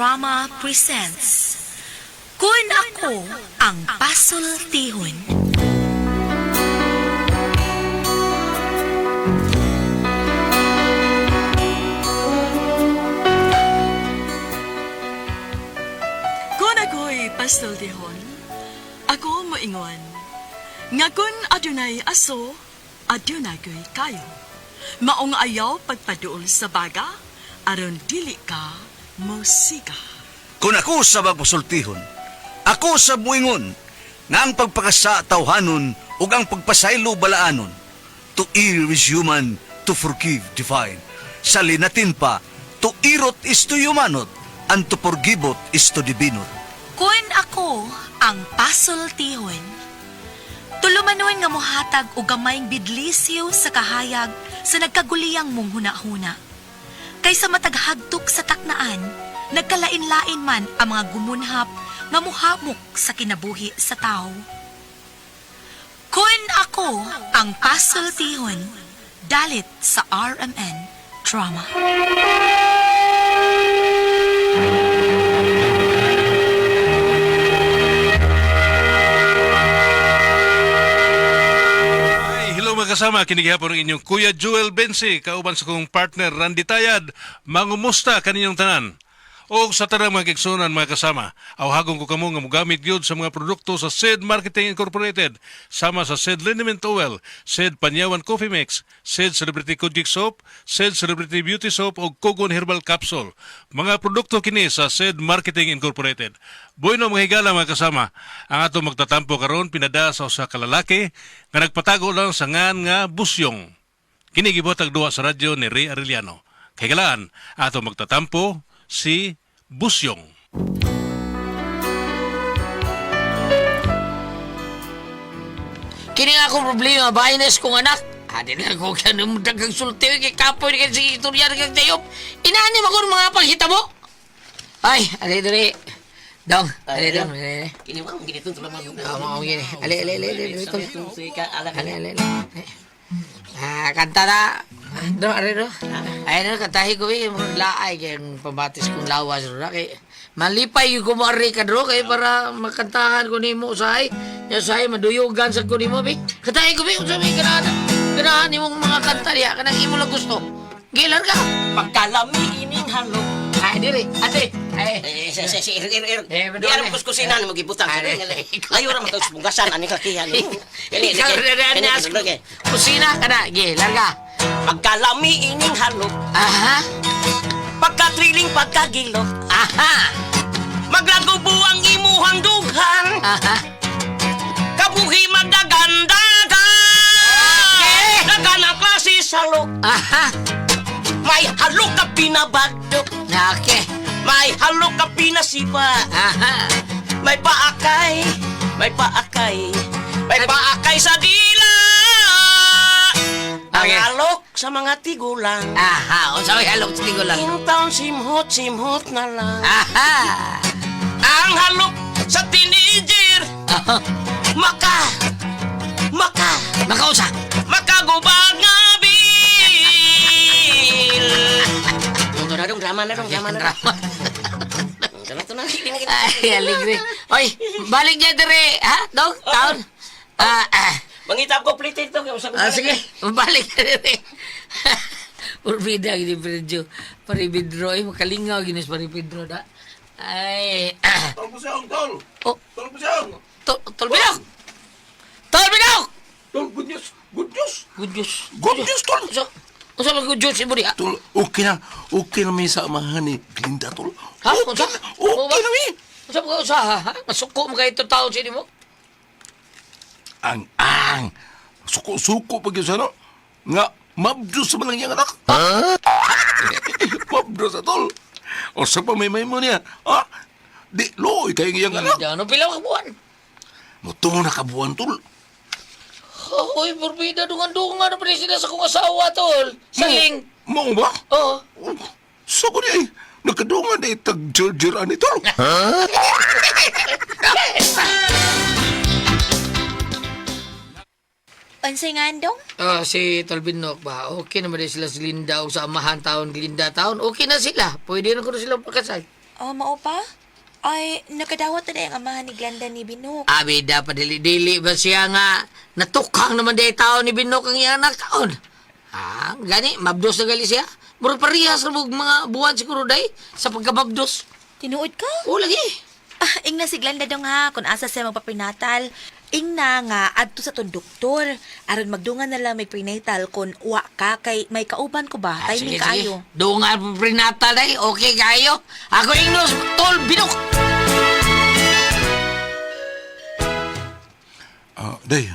Drama presents Kun Ako Ang Pasultihon. Kung ako'y pasultihon, ako moingon, nga kun adunay aso, adunay ko'y kayo. Maong ayaw pagpaduol sa baga, aron dili ka mosiga. Kung ako sa magpasultihon, ako sa muingon, nga ang pagpakasa tawhanon ug ang pagpasaylo balaanon. To err is human, to forgive divine. Sa linatin pa, to irot is to humanot, and to forgivot is to divinot. Kun ako ang pasultihon. Tulumanon nga mohatag og gamayng bidlisiw sa kahayag sa nagkaguliyang mong hunahuna. Kaysa mataghagtok sa taknaan, nagkalain-lain man ang mga gumunhap nga muhamok sa kinabuhi sa tao. Kun ako ang pasultihon, dalit sa RMN Drama. Ay, hello mga kasama, kinigihapon ang inyong Kuya Joel Bensi, kauban sa kong partner Randy Tayad. Mangumusta kaninyong tanan? O sa tanang mga kigsunan mga kasama, awhagon ko kamo nga mogamit gyud sa mga produkto sa SED Marketing Incorporated, sama sa SED Liniment Oil, SED Panyawan Coffee Mix, SED Celebrity Kojik Soap, SED Celebrity Beauty Soap o Kogon Herbal Capsule. Mga produkto kini sa SED Marketing Incorporated. Bueno mga higala mga kasama, ang ato magtatampo karon pinada sa usa ka lalaki nga nagpatago lang sa ngan nga busyong. Kini gibuhatag duwa sa radyo ni Ray Arellano. Kay galaan, ato magtatampo si Busyong. Kini nga akong problema, bahinas kong anak. Adi na ko kanong dagang sulti, kay kapoy kay sige istorya kay tayop. Inaani mo kung mga panghitabo. Ay, ali diri. Dong, ali dong. Ali, Kini mo kini tong tulong mo. Ah, mao gini. Ali, ali, ali, ali, ali, tol. Ala Ali, ali, ali. Ah, kanta na. Ah, Dong, ali do. Ay, no, kantahi ko eh. Mga Laay kay ang pambatis kong lawas ro kay malipay yung kumari ka dro kay para makantahan ko nimo usahay. Ya usahay maduyugan sa ko nimo bi. Kantahi ko bi unsa may ganahan. Ganahan nimong mga kanta diha kanang imo lang gusto. Gilan ka. Pagkalami ining halok. Ay, diri. Ate. Ay. Eh, si si si ir ir ir. Eh, Di alam kus kusina mo gibutang. Ay, Layo ra man tong bunggasan ani kakihan. Kini Ikaw na na Kusina ka na. Gi, larga. Pagkalami ining halok. Aha. Pagkatriling pagkagilok. Aha. Maglagubo ang imuhang dughan. Aha. Kabuhi magdagandagan. Okay. Dagan ang klase sa halok. Aha. May halok ka pinabagdok. Okay. May halok ka pinasipa. Aha. May paakay, may paakay, may paakay sa dila. Ang Okay. alok sa mga tigulang. Aha, unsa may halok sa tigulang? In town simhot, simhot na lang. Aha. Ang halok sa teenager. Aha. Maka, maka, Makausa. makagubag nga bil. Ito na dong, drama na dong, drama na dong. Ito na, ito na. Hindi na kita. Ay, aligre. Oy, balik niya dire, ha? Dog, taon. Ah, ah. Mangita ko plate ito. Ah, sige, balik na dire. Purbida gini Pedro. Pare Pedro ay makalingaw gini sa Pare Pedro da. Ay. Ah. Tol Busyong, tol! Oh, Tol Busyong! tol, tol Binok! Tol Binok! Tol, good news! Good news! Good news. Good news, tol! Unsa unsa man good news imo diha? Tol, okay na. Okay na may sa amahan ni Glinda, tol. Ha? Okay Unsa? na. Okay na, mi. Unsa ba usa ha? Ha? Masuko mo kay taon sa nimo? Ang, ang. Suko-suko pag yun sa ano. Nga, mabdus sa man lang iyang anak. Ha? Mabdus sa tol. O sa pamimay mo niya. Ha? Di, loy kayo iyang anak. Ano pila ka buwan? Mutungo na kabuan, tol. Hoy, porbida dungan-dungan na pa sila sa kong asawa, tol. Saling. Mo ba? Oo. Oh, so ko niya eh. Nakadungan na itag-jerjeran ni tol. Unsay nga andong? Ah, si Tolbinok ba? Okay naman din sila si Linda o sa amahan taon, Linda taon. Okay na sila. Pwede na ko na sila pakasal. Oh, mao pa? Ay, nakadawat na ang amahan ni Glenda ni Binok. Abi, dapat dili-dili ba siya nga natukang naman di tao ni Binok ang iyang anak taon. Ah, gani, mabdos na gali siya. Murag parehas ra mog mga buwan siguro day sa pagkamabdos. Tinuod ka? O lagi. Ah, ingna si Glenda dong ha, kung asa siya magpaprenatal. Ingna nga adto sa tong doktor. Aron magdungan na lang may prenatal kung wa ka kay may kauban ko ba? Ah, Timing kaayo. Dungan prenatal day, okay kayo. Ako ingnos, tol, Binok. Ah, day,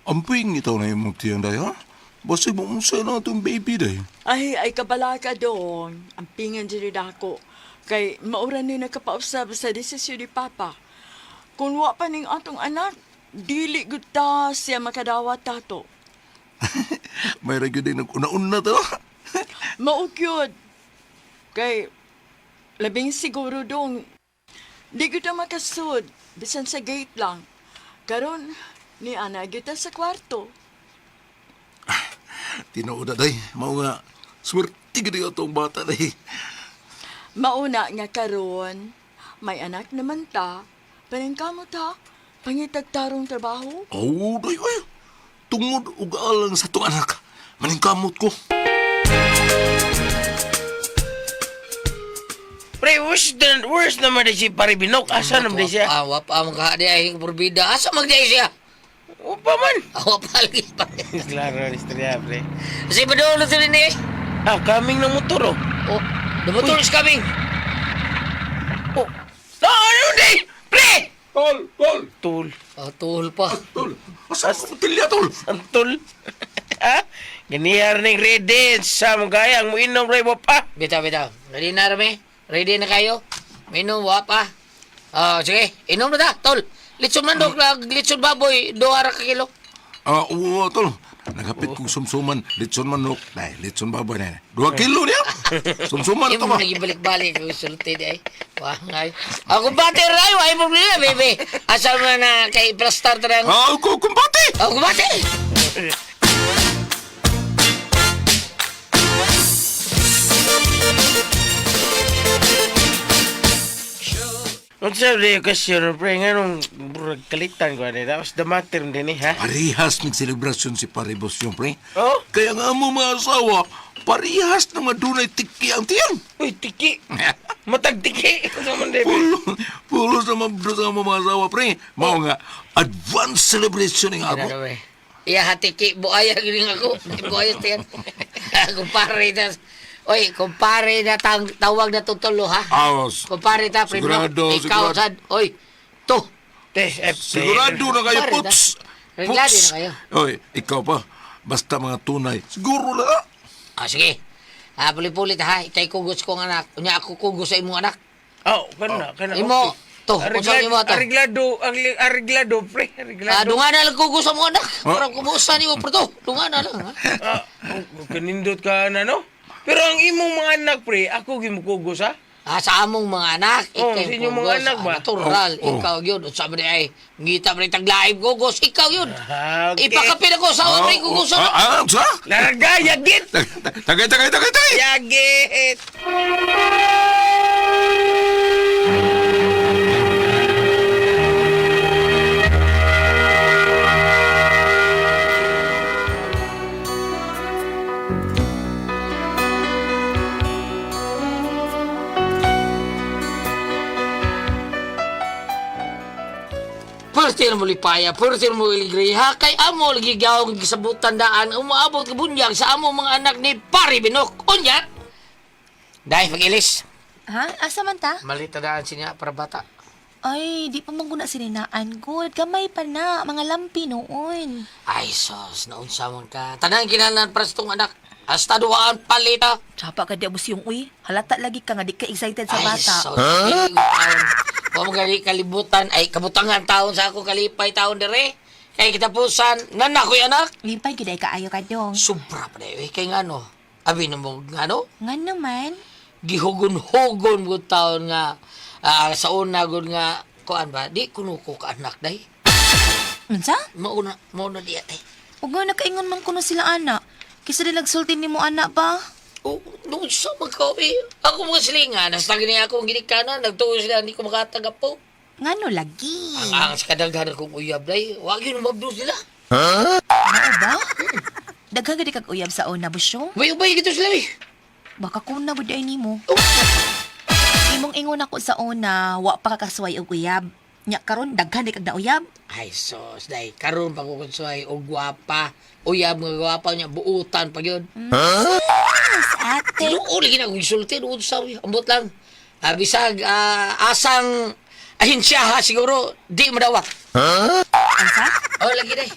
amping itaw na imong tiyang day, ha? Basig mo unsa na itong baby, day. Ay, ay kabala ka doon. Ang pingan diri dako. Kay maura ni nakapausab sa desisyon ni Papa. Kung wa pa ning atong anak, dili gud ta siya makadawat tato. May ra gyud day nag-una-una to. Mao gyud. Kay labing siguro dong di gud ta makasud bisan sa gate lang. Karon ni ana gyud ta sa kwarto. Tinuod na, day. Mao nga, swerte gyud atong bata, day. Mauna nga karon, may anak naman ta. Paningkamot ha, pangitag tarong trabaho. Oh, day, oy. Tungod ug alang sa itong anak. Maningkamot ko. Pre, where's naman di si Pare Binok? Asa naman di siya? Ah, wapa man ka di ay porbida. Asa man di ay siya? Upa man. Ah, wapa lagi pa. Klaro ang istorya, pre. Kasi padulo to rin eh. Ah, kaming ng motor, oh. Oh, the motor is coming. Oh. No, ano di? Pre! Tol, tol, Tol. Ah, tuhol pa. tol. Asa ang tilya, tol? Ang tol. Ha? Ganihar ning ready sa mga gaya ang muinom ray mo pa. Bitaw, bitaw. Ready na rami? Ready na kayo? Minom, wapa. Ah, sige. Inom na ta, tol. Litson manok, litson baboy, duha ra ka kilo. Ah, oo, tol. Nagapit kong sumsuman, litson manok. Day, litson baboy na. 2 kilo niya. Sumsuman Yung to ba? mga gibalik-balik ang sulti di ay. Wah, ngay. Ako bate ray, why problema, baby. Asa man na kay plastar tarang. Ah, ko kumbate. Ako bate. Unsa di kasi pre nganong murag kalitan ko ani. That was the matter din eh, ha? Parehas nagselebrasyon si Paribos yung pre. Oh? Kaya nga mo mga asawa, parehas na madunay tiki ang tiyan. Uy, tiki. Matag tiki. Unsa man di? pre? Pulo, pulo sa mabdo sa mga asawa, pre. Mao nga, advance celebration ng Ano ako. ba? Iya hatiki buaya gini ako. Buaya tiyan. Kumpare na. Oy, kumpare na tang, tawag na tutulo ha. Aos. Kumpare ta primo. Sigurado, Ikaw sigurado. sad. Oy. To. Te, eh, Sigurado na kayo, Pare, puts. Reglado na kayo. Oy, ikaw pa. Basta mga tunay. Siguro na. Ah, sige. Ah, pulit-pulit ha. Ikay kugos kong anak. Unya ako kugos sa imong anak. Oh, kana kana. Imo, to, Arreglado, unsa imo to? arreglado, arreglado, pre, arreglado. Ah, dunga na lang kugos sa imong anak. Ah. Para kumusta nimo pre to. Dunga na lang ha. Ah, oh, kanindot ka na, no? Pero ang imong mga anak, pre, ako gimukugos, ha? Ah, sa among mga anak, Oh, ikaw sa inyong mga kugos. anak ba? Ah, natural, Oh, oh. ikaw yun. Unsa man di ay, ngita man taglaib kugos, ikaw yun. Ah, okay. Ipakapin ako sa among pre kugos. Ah, ah, sa? Larga, yagit! Tagay, tagay, tagay, tagay! Yagit! Pwerte mo lipaya, pwerte mo iligriha, kay amo lagi gawang gisabutan daan, umaabot ka bunyag sa amo mga anak ni Pari Binok. Unya! Dahil pag-ilis, Ha? Asa man ta? malita daan siya para bata. Ay, di pa man guna sininaan. Good. Gamay pa na. Mga lampi noon. Ay, sos, naunsa man ka. Tanang kinahanglan para sa tong anak. Hasta duhaan palita. Tsapa ka di abos yung uy. Halata lagi ka nga di ka excited sa Ay, bata. sos, huh? Wa mo gali kalibutan, ay kabutangan taon sa ako kalipay taon dire. Kay kitapusan, nana ko'y anak. Limpay gid ay kaayo ka dong. Sobra pa na eh. Kay ngano, abi na mo ngano, Nga naman. Gihugon-hugon mo taon nga ah, sa una gud nga kuan ba di kuno ko ka anak day Unsa? mauna mauna di ay Ug nga nakaingon man kuno sila ana. Kisa di nagsulti nimo ana ba? Oh, no, sa magkawi. Ako mga silingan, nasa ni ako ang ginikanan, nagtuo sila, hindi ko makatagap po. Ngano lagi? Ang sa kadaghan akong uyab, day. Wag yun, mabdo sila. Mao ba? Daghan gani kag uyab sa una, Busyong. Ubay-ubay gito sila, eh. Baka kuna bud ay nimo. Oh. Imong ingon ako sa una, wa pa ka kasuway og uyab. Nya karon daghan di kag nauyab. Ay, sos, day. Karon pa ko kunsuay, o gwapa. Uyab nga gwapa niya, buutan pa yun. Yes, ate. Noon, lagi na akong isulti, noon sa ambot lang. Ah, bisag, asang ahinsya ha, siguro, di madawat. Ansa? Oh, lagi day.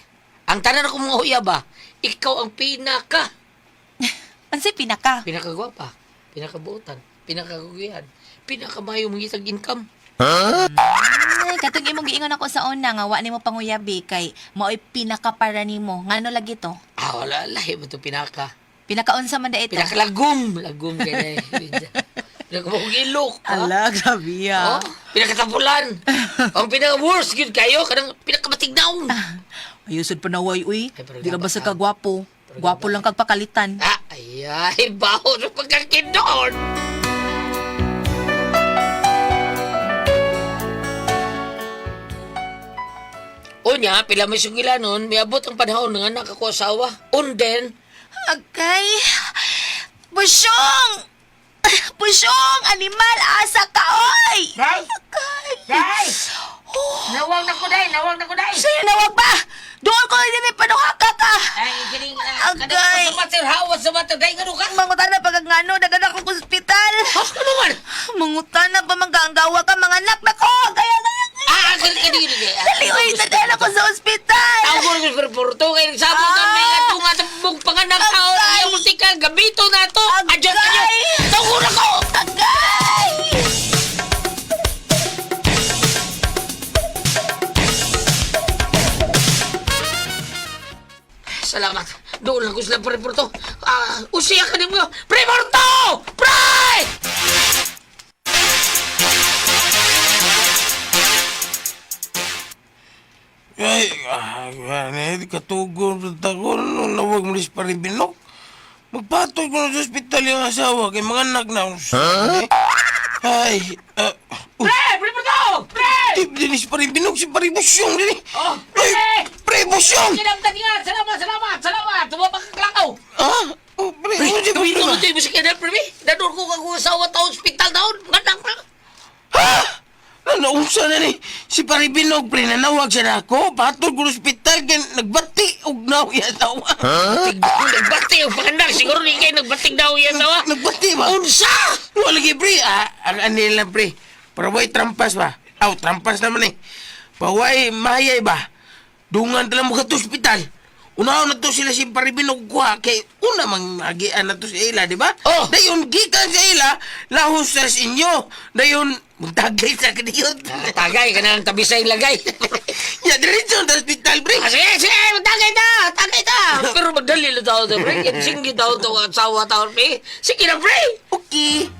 Ang tanan ako mga uyab ba, ikaw ang pinaka. Unsay pinaka? Pinakagwapa, pinakabuutan, pinakagugihan, pinakamayo mong itag income. Ay, katong imong giingon ako sa una nga wa nimo panguyabi kay mao'y pinaka para nimo. Ngano lagi to? Ah, wala, lahi mo ito pinaka. Pinakaunsa man da ito? Pinakalagom, lagom kay day. Pinakamahugilok. Ala, grabe Oh, pinakatapulan. Ang pinaka-worst gyud kayo kanang pinakamatignaon. Ayusod pa naway uy. Ay, pero Di ka dapat basta ka. ka gwapo. Gwapo lang kag pakalitan. Ah, ay, ay, baho sa pagkakinon. Unya, pila may sugila nun, miabot ang panahon nga anak ako asawa. Unden, Agay. Busyong! Busyong! Animal! Asa ka, oy! Day! Agay! Day! Oh, nawag na ko day, nawag na ko day. sa'yo nawag ba? Doon ko hindi panuhaka ka! Ay, kining, Agay. sa mater, hawas sa mater, day, gano ka? Mangutan na pagkangano, dagan ako sa ospital. Has ka naman. Mangutan na pa mangganggawa ka, mga anak na ko! Kaya, kaya, kaya! Ah, kani, kani, kani. Dali, oy, dadalhan ako sa ospital! Tawag ko sa porto kay nagsabot ang Ah! mga tunga sa bug panganak taon. Agay! Iya musika gabito na to. Adyo Agay! adyo. Tawag ko. Agay! Salamat. Doon lang ko sila pre porto. Ah, usiya ka nimo. Pre porto! Pre! Ay, gani, katugon sa takol, nung nawag mo pa rin binok. Magpatol ko na sa ospital yung asawa kay mga anak na. Huh? Ay, uy, Pre! Pre porto! Pre! di, dinis pa rin binok, si paribusyong, dini. Oh, pre! Ay, pre busyong! Kinamtan nga. Salamat, salamat, salamat. Tumabak ka klakaw. Ah, oh, pre, Pre, oh, di, gawin pre, ko ba? ito yung musika na, pre. Dador ko kag asawa ta ospital daon. Nganak na. Ha? Naunsa na ni? Si Paribinog, pre, nanawag siya na ako. Patol ko sa ospital, kay nagbati og naw iya asawa. Nagbati ang panganak. Siguro ni kayo nagbating daw iya asawa. Nagbati ba? Unsa! Wala lagi, pre. Ah, ang anil lang, pre. Para wa'y trampas ba? Aw, trampas naman eh. Paway, mahayay ba? Dungan tala mo ka to ospital. Unaon na to sila si Paribinog kuha kay una mang agian na to sa ila, di ba? Oh! Dayon, gikan sa ila, lahos sa inyo. Dayon, magtagay sa kaniyon. Tagay ka na ng tabi sa ilagay. Ya, diretso na ospital, pre. Ah, sige, sige, tagay ta, tagay ta. Pero madali lang tao to, pre. Sige tao to, asawa tao, pre. Sige na, pre. Okay.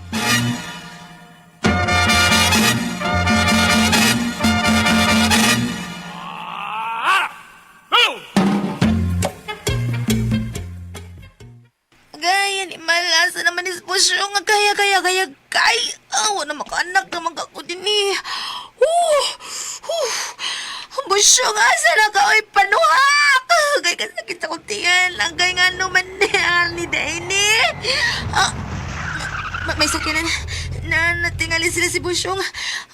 Agay, animal, asa naman is Busyong? Agay, agay, agay, agay! Awa na makaanak naman ka ko din eh. Huh! Huh! Busyong, asa na ka? Oy, panuhak! Agay, kasakit sa kuntian. Agay nga naman ni Daini. Ah, may sakyanan na natingali sila si Busyong.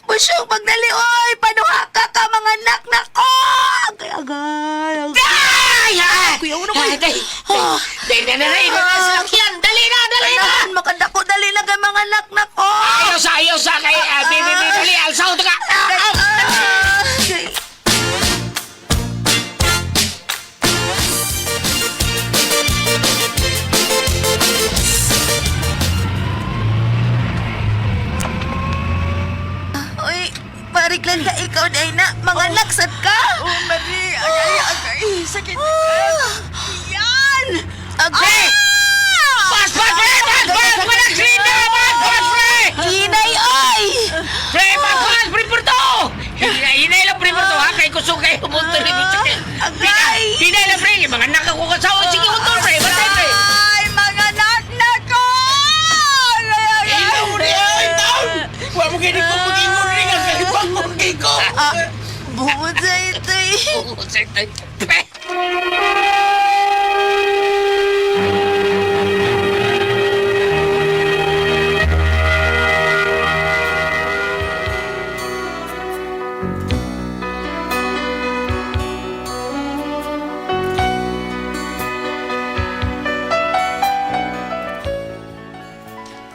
Busyong, pagdali, oy! Panuhak ka ka, mga anak na ko! Agay, agay, agay! Ay, ay! Kuya, uno ko. Ay, day, Ah. day, day, na, na, na, na, salakyan. Dali na, dali na. Kailangan makadako, dali na kay mga anak na ko! Ayaw sa, ayaw sa, kay, ah, baby, baby, dali, alsaw to ka. Ah, ah, ay. Uy, pariglan ka ikaw, Dayna. Mga anak, sad ka? Oh, Marie, agay, agay, sakit. Yan! Agay! Pas, pas, pre, pas, pas, walang green na, pas, pas, pre. Hinay, oy! Pre, pas, pas, pre, porto. Hinay, hinay lang, pre, porto, ha? Kay kusog kayo, munto ni Agay! Hinay lang, pre. Mga anak ako kasawa. Sige, unto, pre. Bantay, pre. Ay, mga anak na ko! Ah, bungod sa ito eh. Bungod sa ito. Pe!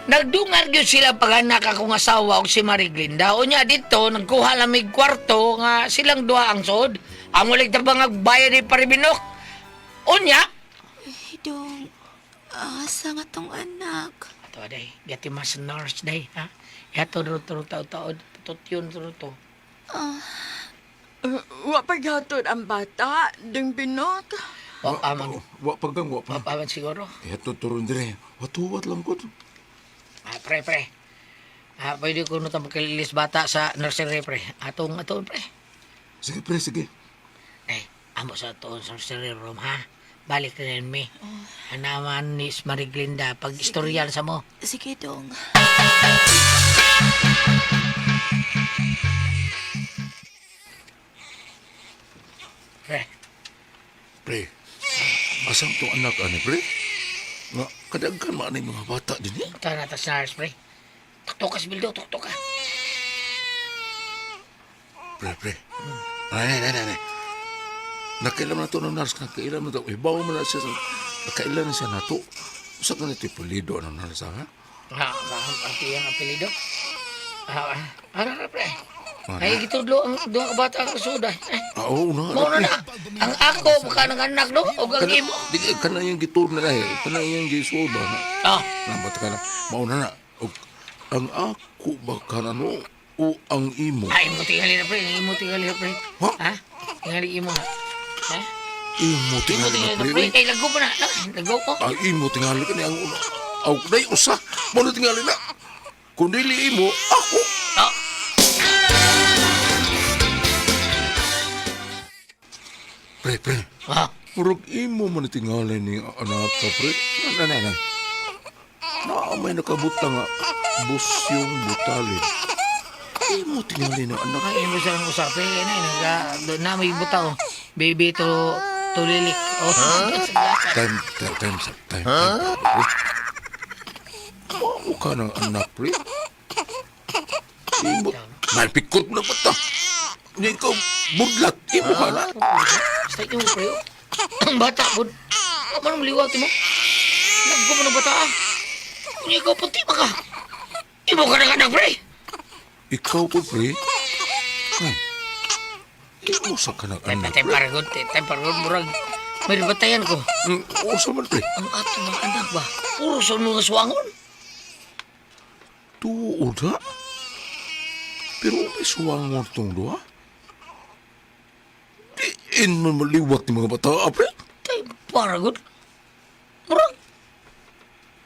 Nagdungar gyud sila pag-anak akong asawa og si Marie Glinda. Unya dito, nagkuha lamig kwarto nga silang duha ang sod. Ang ulig tabang bayad ni Paribinok. Unya, Dong, asa nga tong anak? Ato day, gati mas nurse day, ha? Yato ro tro tao taod, tutyon ro to. Wa paghatod ang bata, ding binok. Wa pa man, Wa pa gang, wa wa pa. pa man siguro. Eto turon dire. Watuwat lang ko. Ah, pre, pre. Ah, pwede ko no ta makalilis bata sa nursery, pre. Atong aton, pre. Sige pre, sige. Eh, amo sa atuon sa nursery room, ha? Balik na rin mi. Anaman ni Marie Glinda, pag istoryan sa mo. Sige, Dong. Pre, Pre, asam tong anak ani pre? Nga, kadaghan man ani mga bata din eh. ito na tas nurse, pre. Tuktok ka sa bildo, tuktok ka. Pre, pre. Ay, ay, ay, ay. Nakailam na to ng nurse, nakailam na to. Ibaw mo na siya. Nakailan na siya na to. Usa ka na ito ipalido ng nurse, ha? Ha, ang tiyang apelido. Ah, ah, ano na, pre? Ano? Ay, gitudlo ang duha ka bata ang suda. Eh, Ah, oo na. mao na na. Ang ako, mukha ng anak, no? O ang imo. Di, kana yung gitur na eh. Kana yung gisuod ba na. Ah, Nabat ka na. Mauna na. Og, ang ako ba ka na no? O ang imo? ay, imo tingali na, pre. Imo tingali na, pre. Ha? Ha? Tingali imo na. Ha? Imo Imo tingali tingali na na, pre. pre. Kay lago pa na. Lago ko. Ang imo tingali ka ni ang una. Aw, day usa. Mao na tingali na. Kung dili imo, ako. Ah. Pre, pre. Ah. Murag imo man tingali ni anak ka, pre. Na, na, na. Na, may nakabuta nga. Busyong butalin. Imo tingali ng anak. Ay, imo sa usapin. Kaya na, naga, doon na may butaw. Baby to, tulilik. Oh, Time, time, time, time, time. Huh? Mao ka ng anak, pre. Imo, malpikot mo na bata. Hindi ikaw, budlat. Imo ka na. Basta imo, pre. oh. Ang bata, bud. Wa man maliwat mo. Nagko man ang bata, ah. Unya ikaw puti ba ka? Imo ka na anak, pre. Ikaw po, pre. Ay, imo sa ka ng anak, Time pre. paragon, time paragon, murag. May batayan ko. Usa man, pre. Ang ato mga anak ba? Puro sa mga suwangon. Tuod, ha? Pero may suwangon tong duha. Diin man maliwat ni mga bata, ah, pre. Time paragon. Murag.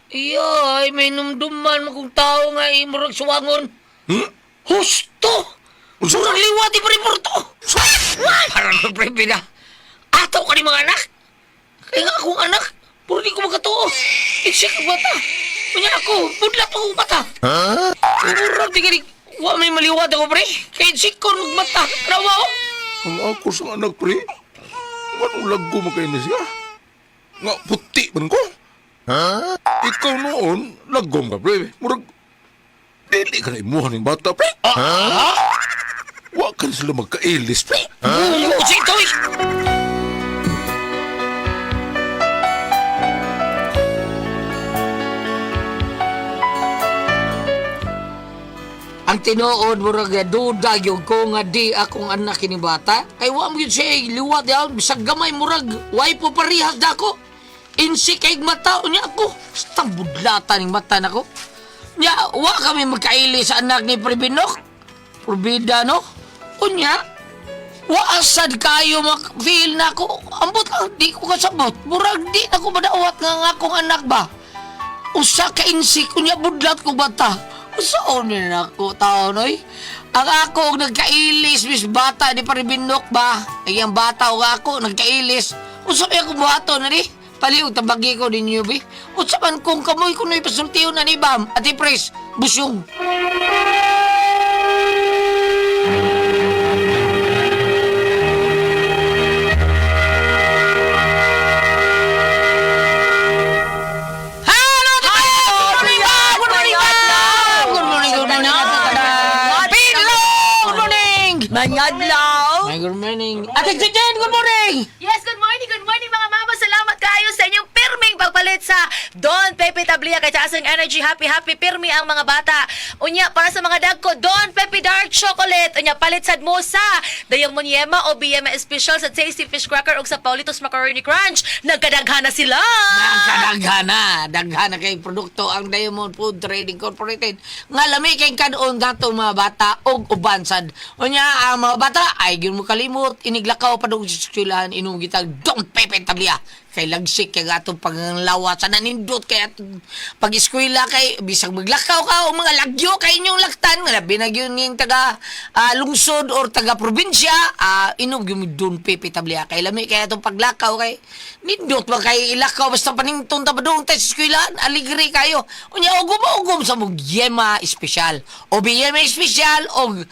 Iya, ay may numduman mo kung tao nga ay murag suwangon. Hmm? Husto! Unsa? Murag liwat ipariporto! Parang ko, pre, pina. Ataw ka ni mga anak. Kaya nga akong anak, puro di ko magkatuo. Iksa ka bata. Kunya ako, budlat ako bata. Ha? Murag di gani. Wa may maliwat ako, pre. Kaya sikon magmata. Rawa, oh. Ang ako sa anak, pre. Anong laggo mo kayo na siya? Nga, puti man ko. Ha? Ikaw noon, lagom ka, pre. Murag, dili ka na imuha ng bata, pre. Ha? Wa ka na sila magkailis, pre. Bungo sa ito, eh. Ang tinuod murag duda gyud ko nga di akong anak kini bata. Kay wa mo gyud siya liwat yaon bisag gamay murag way po parehas dako. Insi kay mata unya ako. Basta budlata ning mata nako. Nya wa kami magkaili sa anak ni Prebinok. Probida no. Unya wa asad kayo mak-feel na ako. Ambot lang di ko kasabot. Murag di ako madawat nga ang akong anak ba. Usa ka insik unya budlat ko bata. Usaon ni nako taon oy. Ang ako og nagkailis bis bata di paribinok ba. Ay ang bata og ako nagkailis. Usa may ako buhaton na ni. Paliw tabagi ko ninyo bi. Unsa man kung kamoy kuno'y pasultiyon na ni Bam. Ati Pres, busyong. adlaw. May good morning. Ate Chichen, good morning! Yes, good morning mga mama. Salamat kayo sa inyong pirming pagpalit sa Don Pepe Tablia kay taas ang energy. Happy, happy, pirmi ang mga bata. Unya, para sa mga dagko, Don Pepe Dark Chocolate. Unya, palit sad mo sa Dayang Munyema o BM Special sa Tasty Fish Cracker o sa Paulitos Macaroni Crunch. Nagkadaghan na sila! Nagkadaghana. Daghana kay produkto ang Diamond Food Trading Corporated. Nga lami kay kanon gato mga bata og uban sad. Unya ang mga bata ay gyud mo kalimot iniglakaw padung sa eskwelahan inom gitag Don Pepe Tablia kay lagsik kay atong panglawa sa nanindot kay atong pag-eskwela kay bisag maglakaw ka o mga lagyo kay inyong laktan nga labi na gyud ning taga lungsod or taga probinsya inom gyud mo Don Pepe Tablia kay lami kay atong paglakaw kay nindot ba kay ilakaw basta panington ta padung ta sa eskwelahan aligre kayo unya ugom ugom sa mong yema espesyal o yema espesyal og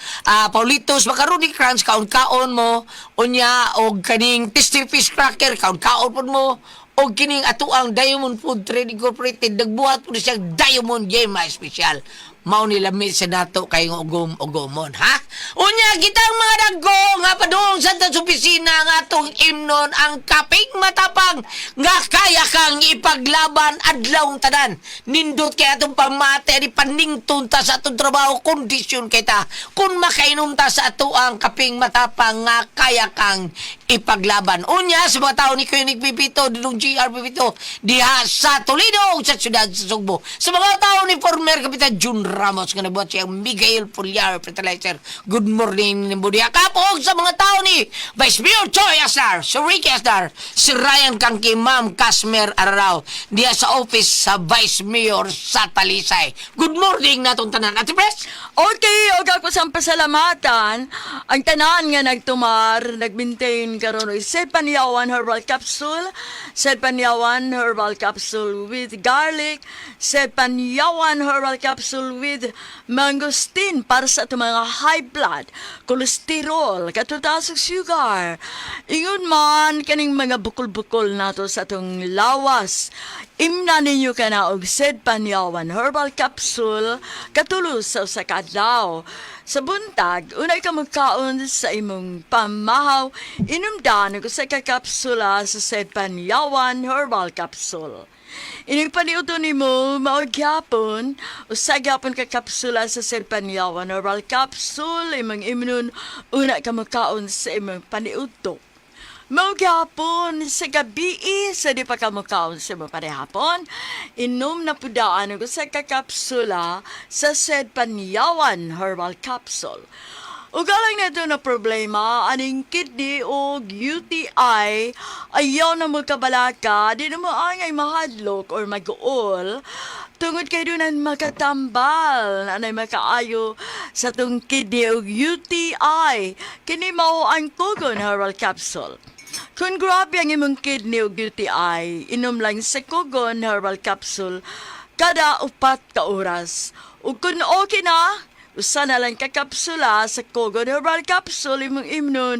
Paulitos Macaroni Crunch kaon-kaon mo unya og kaning Tasty Fish Cracker kaon-kaon pod mo og kining atuang Diamond Food Trading Incorporated nagbuhat po siya Diamond Yema Espesyal mao ni lami sa nato kay ugom ugomon ha. Unya kitang mga dagko nga padung sa tas opisina nga atong imnon ang kaping matapang nga kaya kang ipaglaban adlawng tanan. Nindot kay atong pamate ani panington ta sa atong trabaho kondisyon kay ta kun makainom ta sa ato ang kaping matapang nga kaya kang ipaglaban. Unya sa mga tao ni Kuya Pipito didong GR Pipito diha sa Toledo ug sa siyudad sa Sugbo. Sa mga tao ni former Kapitan Jun Ramos nga nabuhat siyang Miguel Pulyar Fertilizer. Good morning nimbo diha kapog sa mga tao ni Vice Mayor Choi Asar, si Ricky Asar, si Ryan Kangki, Ma'am Casmer Ararao diha sa office sa Vice Mayor sa Talisay. Good morning natong tanan. Ate Pres? Okay, og ako sa pasalamatan ang tanan nga nagtumar, nagmaintain karon og Sepanyawan Herbal Capsule, Sepanyawan Herbal Capsule with garlic, Sepanyawan Herbal Capsule with mangosteen para sa atong mga high blood, cholesterol, katutaas og sugar. Ingon man kaning mga bukol-bukol nato sa atong lawas. Imna ninyo kana og Sedpanyawan Herbal Capsule katulo sa usa ka adlaw. Sa buntag, unay ka magkaon sa imong pamahaw, inumdan og usa ka kapsula sa Sedpanyawan Herbal Capsule. Ining paniudto nimo mao gyapon usa gyapon ka kapsula sa Sedpanyawan Herbal Capsule imong imnon una ka magkaon sa imong paniudto. Mao gyapon sa gabi sa di pa ka mukaon sa imong panihapon, inom na pudaan og usa ka kapsula sa Sedpanyawan Herbal Capsule. Ug alang nato na problema, aning kidney o UTI, ayaw na magkabalaka, di na mo angay mahadlok or mag-uol, tungod kay dunan makatambal, anay makaayo sa tong kidney o UTI, kini mao ang Kugon Herbal Capsule. Kung grabe ang imong kidney o UTI, inom lang sa Kugon Herbal Capsule kada 4 ka oras. Ug kung okay na, usa na lang ka kapsula sa Kugon Herbal Capsule imong imnon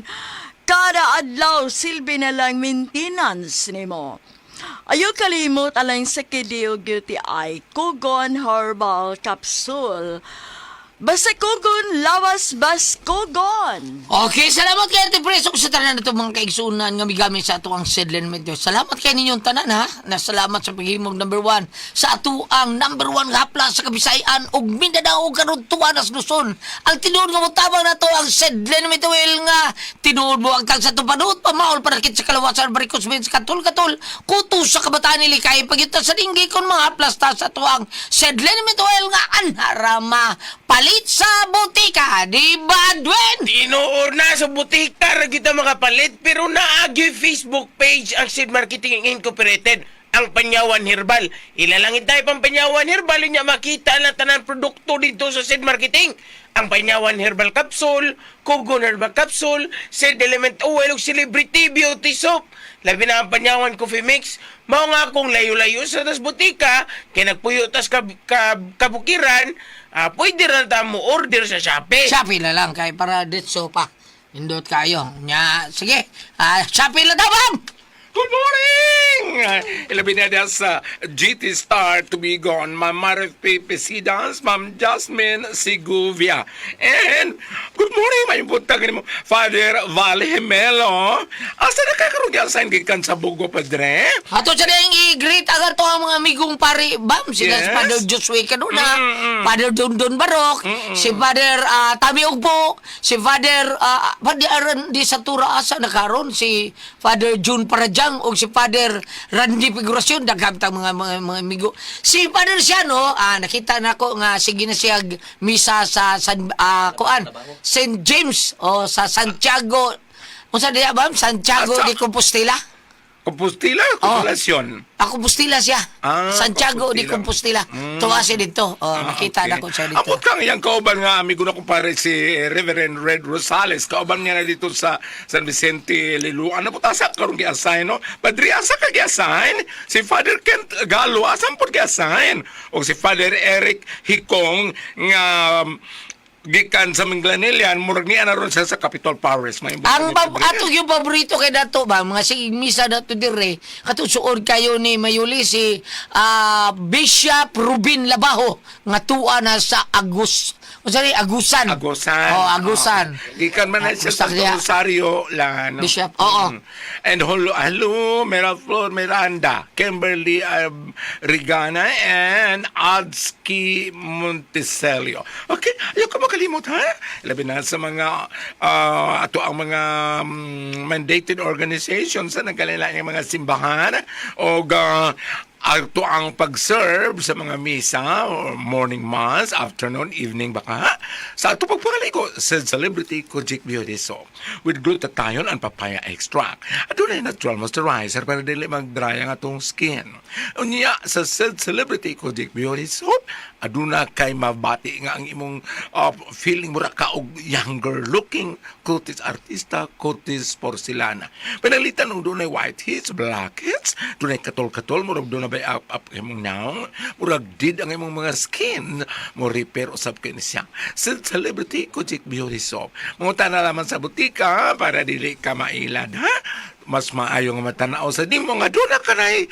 kada adlaw silbi na lang maintenance nimo. Ayaw kalimot alang sa kidney o UTI, Kugon Herbal Capsule. Basta Kugon, lawas bas Kugon! Okay, salamat kay Ate Pres. Ug sa tanan nato mga kaigsunan nga migamit sa ato ang Sedlen Meteo. Salamat kay ninyong tanan ha. Na salamat sa paghimog number one sa ato ang number one nga hapla sa Kabisayan ug Mindanao ug karon tuwa nas Luzon. Ang tinuod nga motabang nato ang Sedlen Meteo nga tinuod mo ang tag sa tupanot pamaol panakit sa kalawasan barikos mens katul-katul kuto sa kabataan nili kay pagyuta sa dinggi kon mga haplas ta sa ato ang Sedlen Meteo nga anharama palit sa butika di ba Dwen? Tinuor na sa butika ra kita makapalit pero naagyo'y Facebook page ang Seed Marketing Incorporated ang Panyawan Herbal. Ilalangin tayo pang Panyawan Herbal niya makita ang tanan produkto dito sa Seed Marketing. Ang Panyawan Herbal Capsule, Kugon Herbal Capsule, Seed Element Oil ug Celebrity Beauty Soap. Labi na ang Panyawan Coffee Mix. Mao nga akong layo-layo sa tas butika kay nagpuyo tas kabukiran, pwede ra ta mo order sa Shopee. Shopee na lang kay para ditso pa. Indot kayo. Nya, sige. Shopee na daw, ma'am! Good morning! Ilabi na diya sa GT Star Tubigon, Ma'am Marif P. Pesidans, Ma'am Jasmine Siguvia. And good morning, may buntag ni mo, Father Val Himelo. Asa na kakarong sign gikan sa Bugo, Padre? Ato sa rin i-greet agad to ang mga amigong pare Bam. Sila si Yes. Father Josue Canuna, Father Dondon Barok, si Father Tami Ugbo, si Father Father Aran di Satura Asa na karon, si Father June Parajang o si Father Randy Figuracion, daghang tang mga amigo. Si Father Siano, nakita nako nga sige na siya misa sa San kuan, St. James o sa Santiago. Unsa diya bam? Santiago Asa? de Compostela? Compostela, Consolacion. Ah, Compostela siya. Ah, Santiago de Compostela. Compostela. Tuwa siya dito. Oh, nakita na ko siya dito. Abot kang iyang kauban nga amigo na kumpare si Reverend Red Rosales. Kauban niya na dito sa San Vicente Liluan. Ano po asa karon gi-assign no? Padre asa ka gi-assign? Si Father Kent Galo asan po gi-assign? O si Father Eric Hikong nga gikan sa Minglanillan, murag niya na ron siya sa Capitol Parish. May Ang ato yung paborito kay dato ba mga sige misa dato dire katong suod kayo ni Mayuli si Bishop Rubin Labajo nga tuwa na sa Agus unsa ni Agusan. Agusan. Oh, Agusan. Oo. Gikan man na siya Basta sa kaya- Rosario Lano. Bishop, oo. And hello, hello, Meraflor Miranda, Kimberly Rigana, and Adski Monticelio. Okay, ayaw ka makalimot ha? Labi na sa mga, ato ang mga mandated organizations sa nagkalilaing mga simbahan o ato ang pag-serve sa mga misa or morning mass, afternoon, evening baka. Sa ato pagpangaligo sa Celebrity Kojic Beauty Soap with glutathione and papaya extract. Adunay natural moisturizer para dili mag-dry ang atong skin. Unya sa Celebrity Kojic Beauty Soap, aduna kay mabati nga ang imong feeling mura ka og younger looking kutis artista, kutis porcelana. Panalitan og dunay white hits, black hits, dunay katol-katol, murag dunay bay up up imong naong, murag did ang imong mga skin, mo repair usab kay ni siya. Sa Celebrity Kojic Beauty Soap. Manguta na lamang sa butika para dili ka mailad, ha? Mas maayo nga matanaw sa nimo nga duna kanay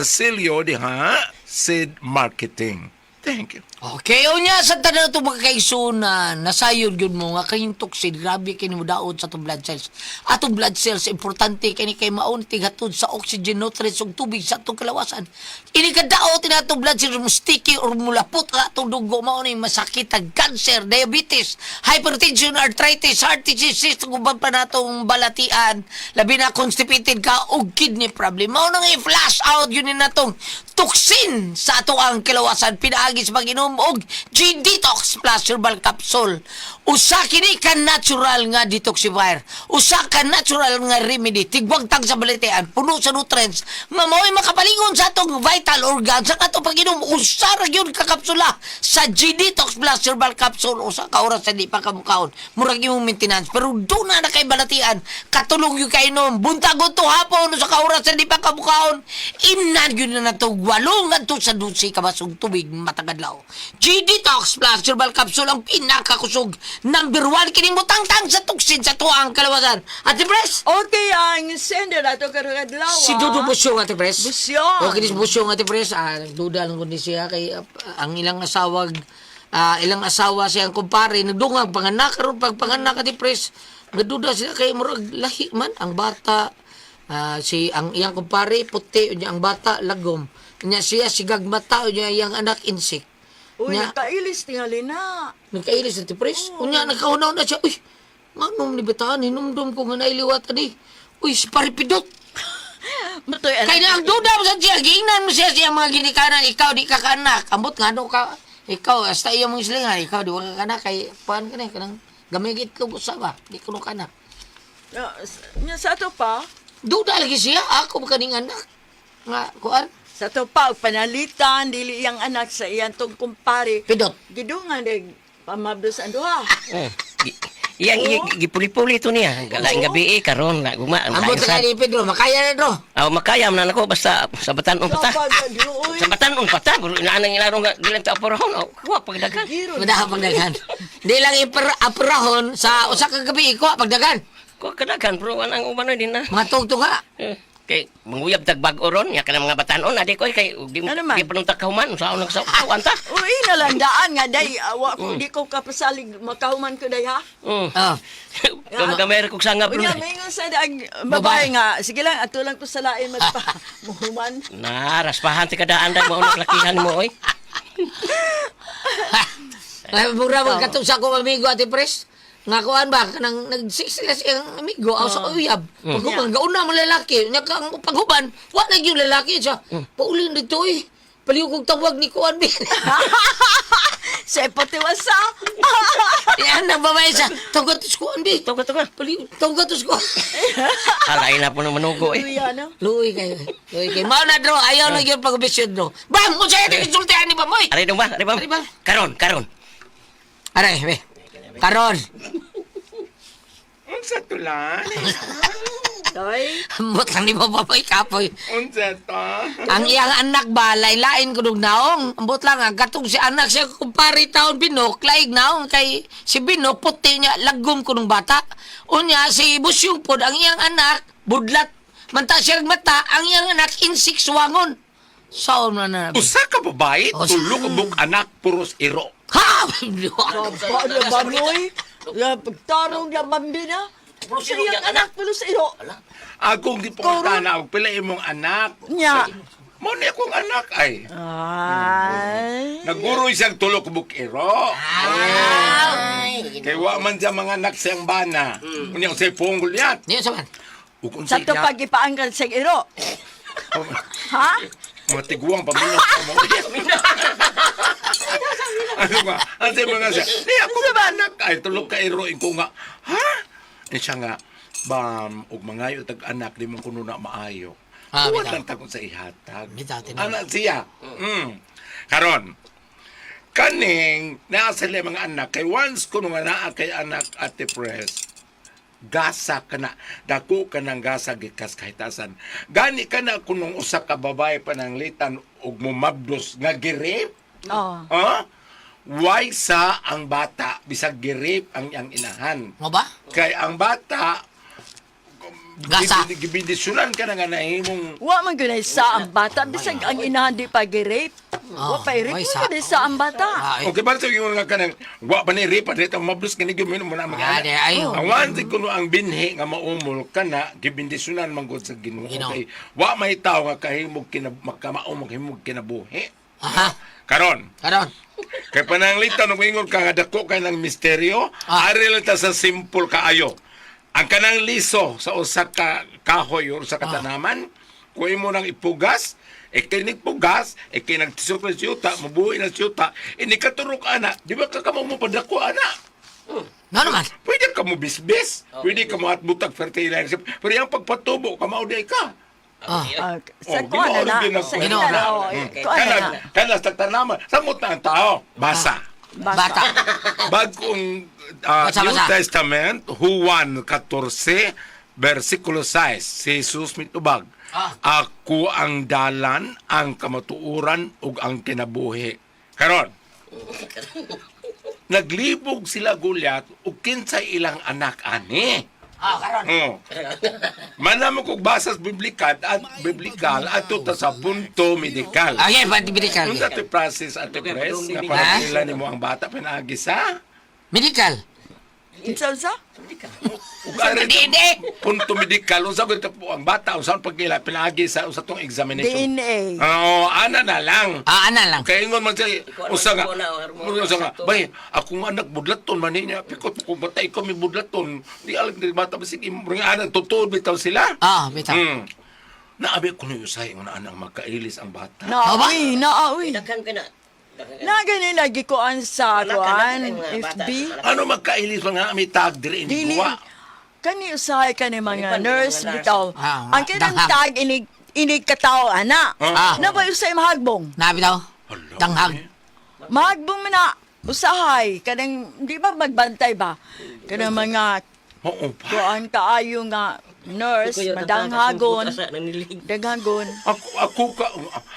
silyo diha, Sid Marketing. Thank you. Okay, unya sa tanan itong mga kaigsunan, nasayod yun mo nga kayong toxin, grabe kini mo daot sa itong blood cells. Atong blood cells, importante kini kay maon tighatod sa oxygen, nutrients ug tubig sa atong kalawasan. Ini ka daot ina atong blood cells mo sticky or mulapot ka atong dugo mao ni masakit ang cancer, diabetes, hypertension, arthritis, heart disease, cyst, ug uban pa natong balatian, labi na constipated ka og kidney problem. Mao nang i-flash out yun ni natong toxin sa ato ang kilawasan pinaagi sa pag-inom og G-Detox Plus Herbal Capsule. Usa kini ka natural nga detoxifier. Usa ka natural nga remedy. Tigwagtang sa balitian, puno sa nutrients nga mao'y makapalingon sa atong vital organs sa atong pag-inom. Usa ra gyud ka kapsula sa G-Detox Plus Herbal Capsule. Usa ka oras sa di pa kamukaon. Murag imong maintenance pero doon na kay balatian. Katulog yung kainom. Buntag to hapon usa ka oras sa di pa kamukaon. Imnan gyud na natog walong ngadto sa 12 ka basong tubig matag adlaw. G-Detox Plus Herbal Capsule ang pinakakusog. Number 1 kining mutangtang sa toxin sa tuang kalawasan. Ate Pres! Okay, ang sender ato karong adlaw. Si Dudo Busyong, Ate Pres. Busyong. Okay, si Busyong, Ate Pres. Nagduda lang kundi siya kay ang ilang asawag, ilang asawa siyang kumpare, nagdungang panganak, karon pag panganak, Ate Pres, nagduda sila kay murag lahi man ang bata. Si ang iyang kumpare puti, unya ang bata lagom. Unya siya sigag mata, unya iyang anak insik. Uy, Unya, nagkailis tingali na. nagkailis na Pres. Unya nagkaunaw na siya. Uy, nganong ni bataan hinumdum ko nga nailiwat ani. Uy, si Paripidot. Matoy anak. Kaya na ang duda mo sa siya, giingnan mo siya siya mga ginikanan, ikaw di ka kaanak. Ambot nga ano ka, ikaw, hasta iya mong silingan, ikaw di ka kaanak, kay paan ka na, kanang gamay itlog usa ba, di ko no kanak. Nya sa ato pa, Duda lagi siya, ako ba kaning anak? Nga, kuan, sa ato pa, og panalitan, dili iyang anak sa iyang tong kumpare. pidot. Gidungan, eh, pamabdos ang duha. Eh, Iyang gipuli-puli to niya. Laing gabi eh, karon na guma. ang Ambot laing ka sad. ni Pedro, makaya na dro. Aw makaya man ako basta sa batan-on pa ta. Sa pagkaduoy. Sa batan-on pa ta, pero inaanang ilarong nga gilang ta aporahon. Aw, kuha pagdagan. Giro. Madaha pagdagan. Di lang iperahon sa usa ka gabi, ikaw pagdagan. Kuha kadagan pero anang uban din na. Mga tugtong ha. Eh, Kay manguyab tag bag-o ron nya kana mga batanon adi ko kay di Ano man? di pa nung takahuman sa unang sa anta. Uy, nalandaan nga day. Awa ko, di ko kapasalig. Makahuman ko day, ha? Mm. Ah. Kamagamay kog sangab ron. Unya, may sa ang babae nga. Sige lang, ato lang ko sa lain magpa muhuman. Na, raspahan ti kadaan dag mao lakihan mo oy. Ay, mura mo katong sa akong amigo ate Pres. Nga kuan ba kanang nag-six sila siyang amigo aw sa uyab. Paghuman gauna mo lalaki, nya ka ang paghuban, wa na gyud lalaki siya. Paulin dito eh. Paliw kog tawag ni kuan bi. Sa patiwasa. Yan ang babae siya. Tawag to kuan bi. Tuga tuga. Paliw tawag to kuan. Alay na po ng manugo eh. Uy, ano? Luoy kayo. Luoy kayo. Mao na dro, ayaw na gyud pagbisyon dro. Bam, unsa yung insultihan ni Bamoy? Ari dong ba? Ari ba? Ari ba? Karon, karon. Aray, be. Karon. Unsa to lan? Day. Ambot lang ni Babae kapoy. Unsa to? Ang iyang anak ba, lain-lain kunog naong. Ambot lang, ang katong si anak siya kumpare taon Binok, laig naong kay si Binok, puti niya, lagom kunong bata. Unya, si Busyong pod, ang iyang anak, budlat. Manta siya mata, ang iyang anak, insik suwangon. Saon na na. Usa ka babae, Oh, tulo ka buok anak, puros iro. Ha! Ba, na ba, Noy? Ya, pagtarong na bambi na. Pulos Sa iro iyang niyang anak, pulos iro. Akong gipangutana og pila imong anak. Nya. Mo ni akong anak ay. Ay. Naguroy siyang tulo ka buok iro. Ay. Kay wa man siya mga anak siyang bana. Unya unsay punggol niya. Niyo sa man. Ug Sa unsay to pag ipaangkan sa iro. Ha? Mga tiguang pamilya. Ano ba? Ano sa mga siya? Di ako ba anak? Ay, tulog ka iro. Ko nga, ha? Di siya nga, bam, og mangayo tag anak, di mo kuno na maayo. Ah, Kuwan bitaw. lang tagong sa ihatag. Bitaw, tinuod. Anak siya. Mm. Karon, kaning naa sila mga anak kay once kuno nga naa kay anak ate press gasa ka na dako ka ng gasa gikas kahitasan gani ka na kunong usa ka babae pananglitan og mumabdos nga girip. Oh. Ha? Why sa ang bata bisag girip ang iyang inahan Mo ba? kay ang bata Gasa. Gibindisyonan ka na nga nahimong Wa man gunay sa ang bata bisag ang inahan di pa gi-rape. Wa pa i-rape Way wa sa. gunay sa ang bata. Ay. Okay, ba yung nga kanang wa pa ni ripa dito mablos kini gyud mo na mga Ah, anak. di, ayo. Ang wanti kuno ang binhi nga maumol kana gibindisyonan man gud sa Ginoo Ginoo. kay wa may tawo nga kahimog kina makamaumog himog kinabuhi. Aha. Karon, Karon. kay pananglitan og ingon ka nga dako kay ng misteryo, Ah. ari lang ta sa simple kaayo. Ang kanang liso sa usa ka kahoy or sa katanaman, kung imo nang ipugas, e kay nagpugas, e kay nagtisok na siyuta, mabuhi na siyuta, e nikaturok ana, di ba ka kamo mo padako ana? No naman. Pwede ka mo bisbis, pwede ka mo atbutag fertilizer, pero yung pagpatubo, kamao di ka. Ah. Ah, sa Oh, kuan na Ginoo na. rin Sa Ginoo ina na. na. oh, Kuan na Kana, na. kana sa tanaman, samot na ang tao, basa. Bata. Bagong Basa, New basa. Testament, Juan 14, versikulo 6, si Jesus mitubag. Ah. Ako ang dalan, ang kamatuoran, ug ang kinabuhi. Karon, naglibog sila Goliath ug kinsay ilang anak ani. Ah, karon. Oh. Manamo kog basas biblikal at biblikal ato ta sa punto medikal. Okay, pati medical. Unsa ti process at press nga Ha? para pila nimo ang bata pinaagi sa Medical. Unsa unsa? Ug ari Di, di. punto medikal unsa gyud po ang bata unsa ang pagkila pinaagi sa usa tong examination. DNA. Oo, ana na lang. Ah, ana lang. Kay ingon man siya, usa nga, Ikaw na, usa nga, bay, akong anak budlaton man niya, pikot ko batay ko may budlaton. Di alam di bata basig imong anak totoo bitaw sila. Ah, bitaw. Naabi ko na usay nga anang magkailis ang bata. Naawi, naawi. Daghan ka na. Na gani lagi kuan sa Wala ka na, kuan mga bata. FB. Ano magkailis mga may tag diri ni Dili buwa. kani usahay kani mga Kani pa, nurse mga nurse. bitaw. Ah, Ang kanang danghag. tag inig inig katawo ana. Ah. Na ba usay mahagbong? Na bitaw. Hala, Danghag. eh. Mahagbong man na usahay kanang di ba magbantay ba? Kanang mga Oo pa. kuan kaayo nga nurse madanghagon, daghagon. Ako ako ka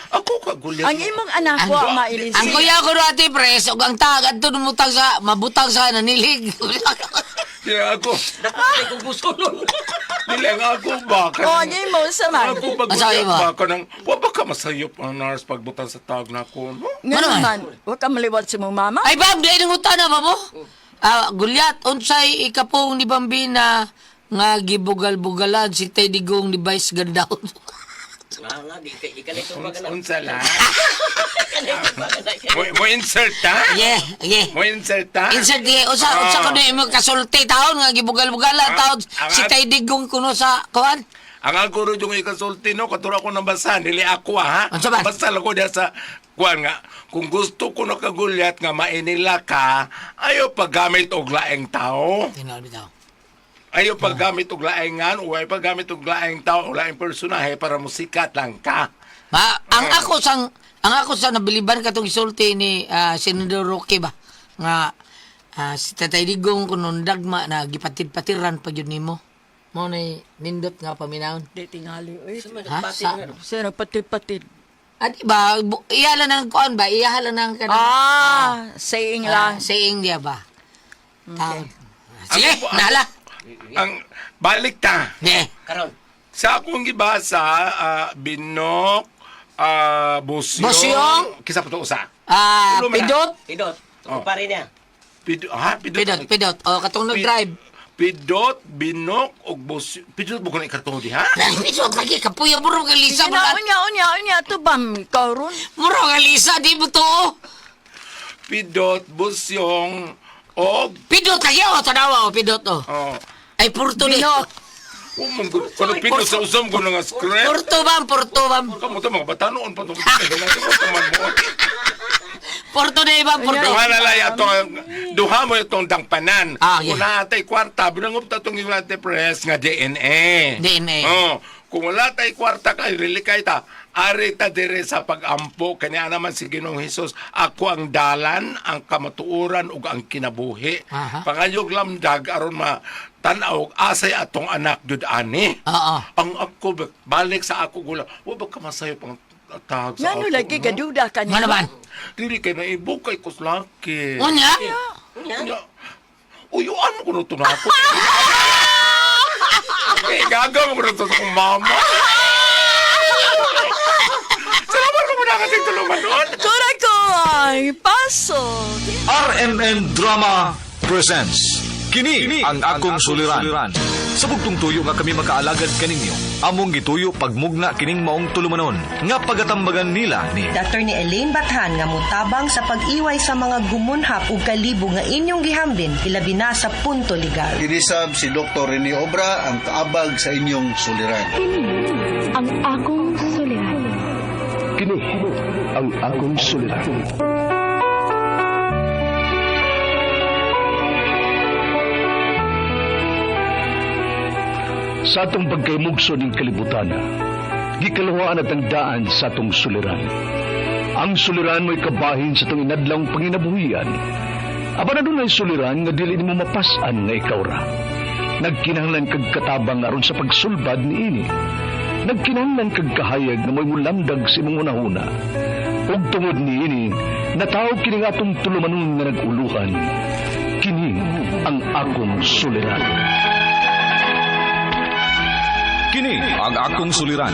ako ka gulyat. Ang imong anak wa mailisi. Ang kuya ko ro ate pres ug ang tag adto numutang sa mabutang sa nanilig. Yeah, ako. Dako kay kong gusto nun. Dili Dili ang ako ba? Oh, di mo sa man. Ako ba Masayop ba? ba? Kanang, wa ba ka masayop ang nurse pagbutan sa tag na ako, no? Nga Ano man? naman, wa ka maliwat sa mong mama. Ay, Bam, dahil nangutan na ba mo? Ah, Gulyat, unsay ikapong ni Bambina nga gibugal-bugalan si Teddy Gong ni Vice Ganda. Nga nga di kay ikalay ko pa kana. Unsa lang? Ikalay ko pa kana. Mo insert ha? Yeah, yeah. Mo insert ha? Insert di, usa usa ko na imo kasulti taon nga gibugal-bugalan taon si Teddy Gong kuno sa kuan. Ang ako ro yung ikasulti no, katura ko nang basa, dili ako ha. Unsa ba? Basta lang ko diya sa kuan nga, kung gusto ko nakagulyat nga mainila ka, ayo paggamit og laeng tao. Tinawag bitaw. Ayo paggamit og laeng ngan, o ayo paggamit og laeng tao, o laeng personahe para musikat lang ka. Ma, ang ako sa nabiliban katong isulti ni Senador Roque ba nga si Tatay Digong kuno dagma na gipatid-patiran pa gyud nimo. Mao nay nindot nga paminawon. Di tingali, oy. Ha? Sa, Sa nagpatid-patid. di ba iyalan ang kuan ba? Iyalan ang kanang Ah, saying lang. Saying niya ba? Okay. Sige, Ang- nala. Ang balik ta. Yeah. Karon. Sa akong gibasa, binok, busyong. Busyong? Kisa pa to usa. Ah, Ulo man na. pidot. Pidot. Oh. Pare niya. Pidot, ha? Pidot. Pidot, pidot. O, katong nag-drive. Pidot, binok, og busyong. Pidot mo ko na ikarto di, ha? Pidot lagi, kapuya muro ka Lisa. Sige na, unya, unya, unya. Ito ba, ikaw ron? Muro ka Lisa, di mo to. Pidot, busyong, og... Pidot lagi, o, tanawa, o, pidot, o. Oh. Ay, purto ni. Binok. Oh, mong good. Kono pidot sa usam ko nga script. Purto bam, purto bam. Kamu to mga batanon pa to. Kamu mo. Purto na ibang purto. Duha na lang atong duha mo itong dangpanan. Ah, yeah. Kung natay kwarta, binangup ta itong United Press nga DNA. DNA. Oh, kung wala tay kwarta kay rili kay ta. Ari ta dire sa pagampo kanya naman si Ginoong Hesus, ako ang dalan, ang kamatuoran ug ang kinabuhi. Aha. Pangayog lamdag aron ma tan-aw og asay atong anak jud ani. Oo. Ang ako balik sa ako gula. Wa ba ka masayo pang tag sa Ngano ako, lagi no? kaduda ka Nga niya? naman. Dili kay naibukay ko sa laki. Unya? Unya. Uyuan mo ko na ito na ako. Eh, gagawa mo ko na ito sa akong mama. Salamat ko muna kasi tulungan doon. Kura ko ay pasok. RMN Drama presents Kini ang akong suliran. Sa bugtong tuyo nga kami makaalagad kaninyo, among gituyo pagmugna kining maong tulumanon nga pagatambagan nila ni Dr. ni Elaine Bathan nga mutabang sa pag-iway sa mga gumunhap ug kalibo nga inyong gihambin ilabi na sa punto legal. Kinisab si Dr. Rene Obra ang kaabag sa inyong suliran. Ang akong suliran. Kini ang akong suliran. Sa atong pagkaymugso ning kalibutan, gikaluhaan at ang daan sa atong suliran. Ang suliran mo'y kabahin sa atong inadlawng panginabuhian. Apan adunay suliran nga dili nimo mapas-an nga ikaw ra. Nagkinahanglan kag katabang aron sa pagsulbad niini. Nagkinahanglan kag kahayag nga mo'y mulamdag sa imong hunahuna. Ug tungod niini, natawag kini nga atong tulumanon nga nag-uluhan. Kini ang akong suliran. Kini ang akong suliran.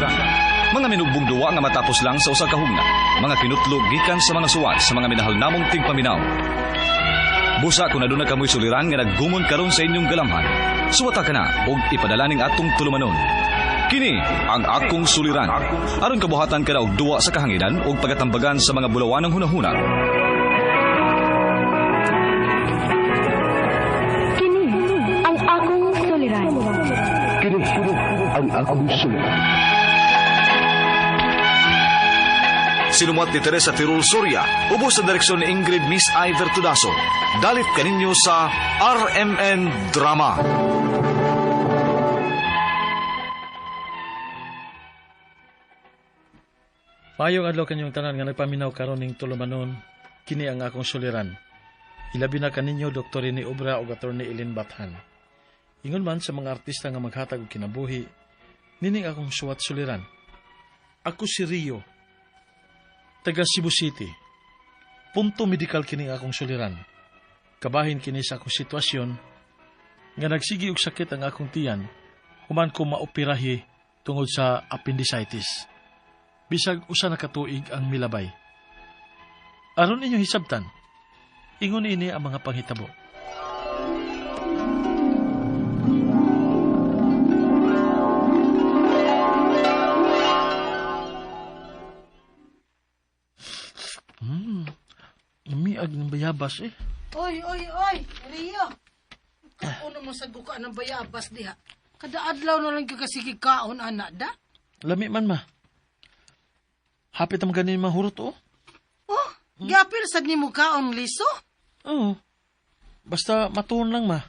Mga minugbong duwa nga matapos lang sa usa ka hugna. Mga kinutlog gikan sa mga suwat sa mga minahal namong tigpaminaw. Busa kung aduna kamoy suliran nga naggumon karon sa inyong galamhan. Suwata ka na og ipadala ning atong tulumanon. Kini ang akong suliran. Aron kabuhatan ka na og duwa sa kahanginan og pagatambagan sa mga bulawanang hunahuna. Kini ang akong suliran. Kini ang akong suliran. Sinumuat ni Teresa Tirul Soria, ubos sa direksyon ni Ingrid Miss Iver Tudaso. Dalit kaninyo sa RMN Drama. Payong adlaw kanyong tanan nga nagpaminaw karon ning tulumanon, kini ang akong suliran. Ilabi na kaninyo Dr. Rene Obra ug Attorney Eileen Bathan. Ingon man sa mga artista nga maghatag og kinabuhi, nining akong suwat suliran. Ako si Rio, taga Cebu City. Punto medikal kini ang akong suliran. Kabahin kini sa akong sitwasyon nga nagsigi og sakit ang akong tiyan Human ko maoperahi tungod sa appendicitis. Bisag usa na ka tuig ang milabay. Aron inyong hisabtan, ingon ini ang mga panghitabo. Miag ng bayabas eh. Oy, oy, oy, Rio. Kaon mo sa guka ng bayabas diha. Kada adlaw na lang ka kasige kaon ana da. Lami man ma. Hapit ang ganin mahurot oh. Oh, giapil sad nimo kaon liso? Oo. Basta matuon lang ma.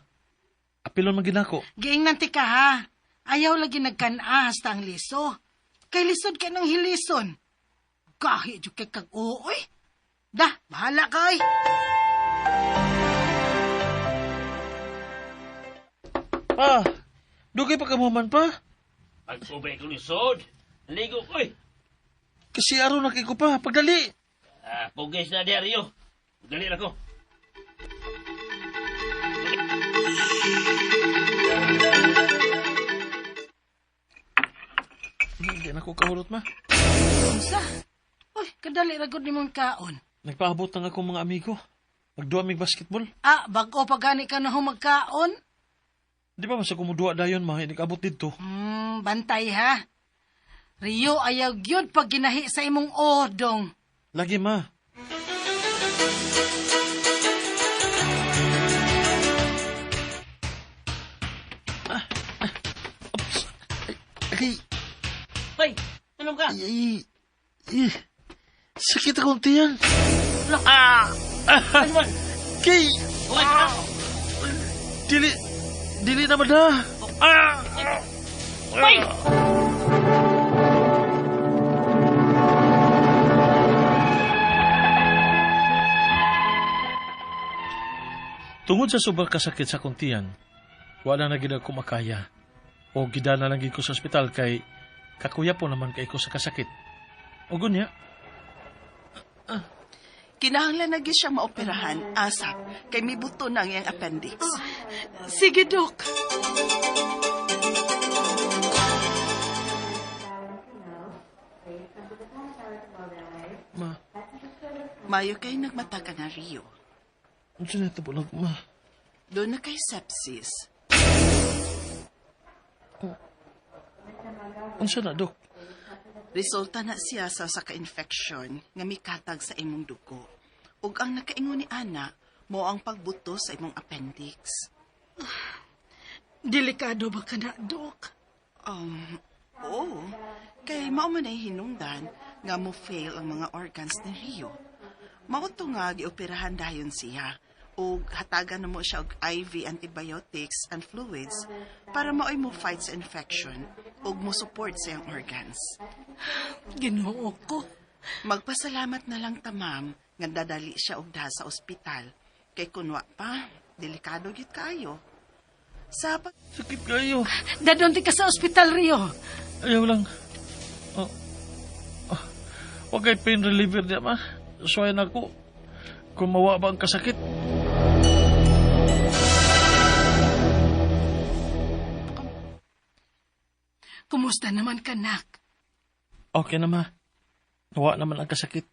Apilon man ginako. Giingnan ti ka ha. Ayaw lagi nagkan-a hasta ang liso. Kay lisod kay nang hilison. Gahi jud kay kag ooy. Da, bahala ka oy. Ah, dugay pa kamuman pa. Pag-ubay ko lisod. Ligo ko eh. Kasi aron na kay ko pa. Pagdali. Ah, pugis na diya, Rio. Dali na ko. Hindi na ko kahulot ma. Unsa? Uy, kadali ra gud nimong kaon. Nagpaabot lang akong mga amigo. Magduwa mig basketball. Ah, bag-o pa gani ka na humagkaon. Di ba masa kumuduwa dayon ma, hindi kaabot dito. Bantay ha. Rio, ayaw gyud pag ginahi sa imong odong. Lagi ma. Oops. Ay, Hoy, anong ka? ay, ay, sakit akong tiyan. Ah! Ano man? Kay, Okay ka na? dili, dili naman na. Ah! Hoy! Tungod sa sobrang kasakit sa akong tiyan, wala na gid ako makaya. O gidala lang gid ko sa ospital kay kakuya po naman kay ko sa kasakit. O gunya, Kinahanglan na gyud siya maoperahan asap kay mibuto na ang iyang appendix. Sige, Dok. Ma, Mayo kay nagmata ka na Rio. unsa na ito po ma? Doon na kay sepsis. Unsa na, Dok? Resulta na siya sa usa ka infection nga mikatag sa imong dugo. Ug ang nakaingon ni ana mo ang pagbuto sa imong appendix. Delikado ba ka na, Dok? Oo. Kay mao man ay hinungdan nga mo fail ang mga organs ni Rio. Mao to nga gioperahan dayon siya ug hatagan na mo siya og IV antibiotics and fluids para maoy mo fight sa infection ug mo support sa iyang organs. Ginoo ko. Magpasalamat na lang ta ma'am nga dadali siya og daha sa ospital kay kunwa pa delikado gyud kaayo. Sa pag Sakit kayo. Dadon ti ka sa ospital, Rio. Ayaw lang. Oh. Oh. Wa kay pain reliever niya, ma. Suwayan ako. Kung mawa ba ang kasakit. Kumusta naman ka, nak? Okay na, ma. Nawa naman ang kasakit.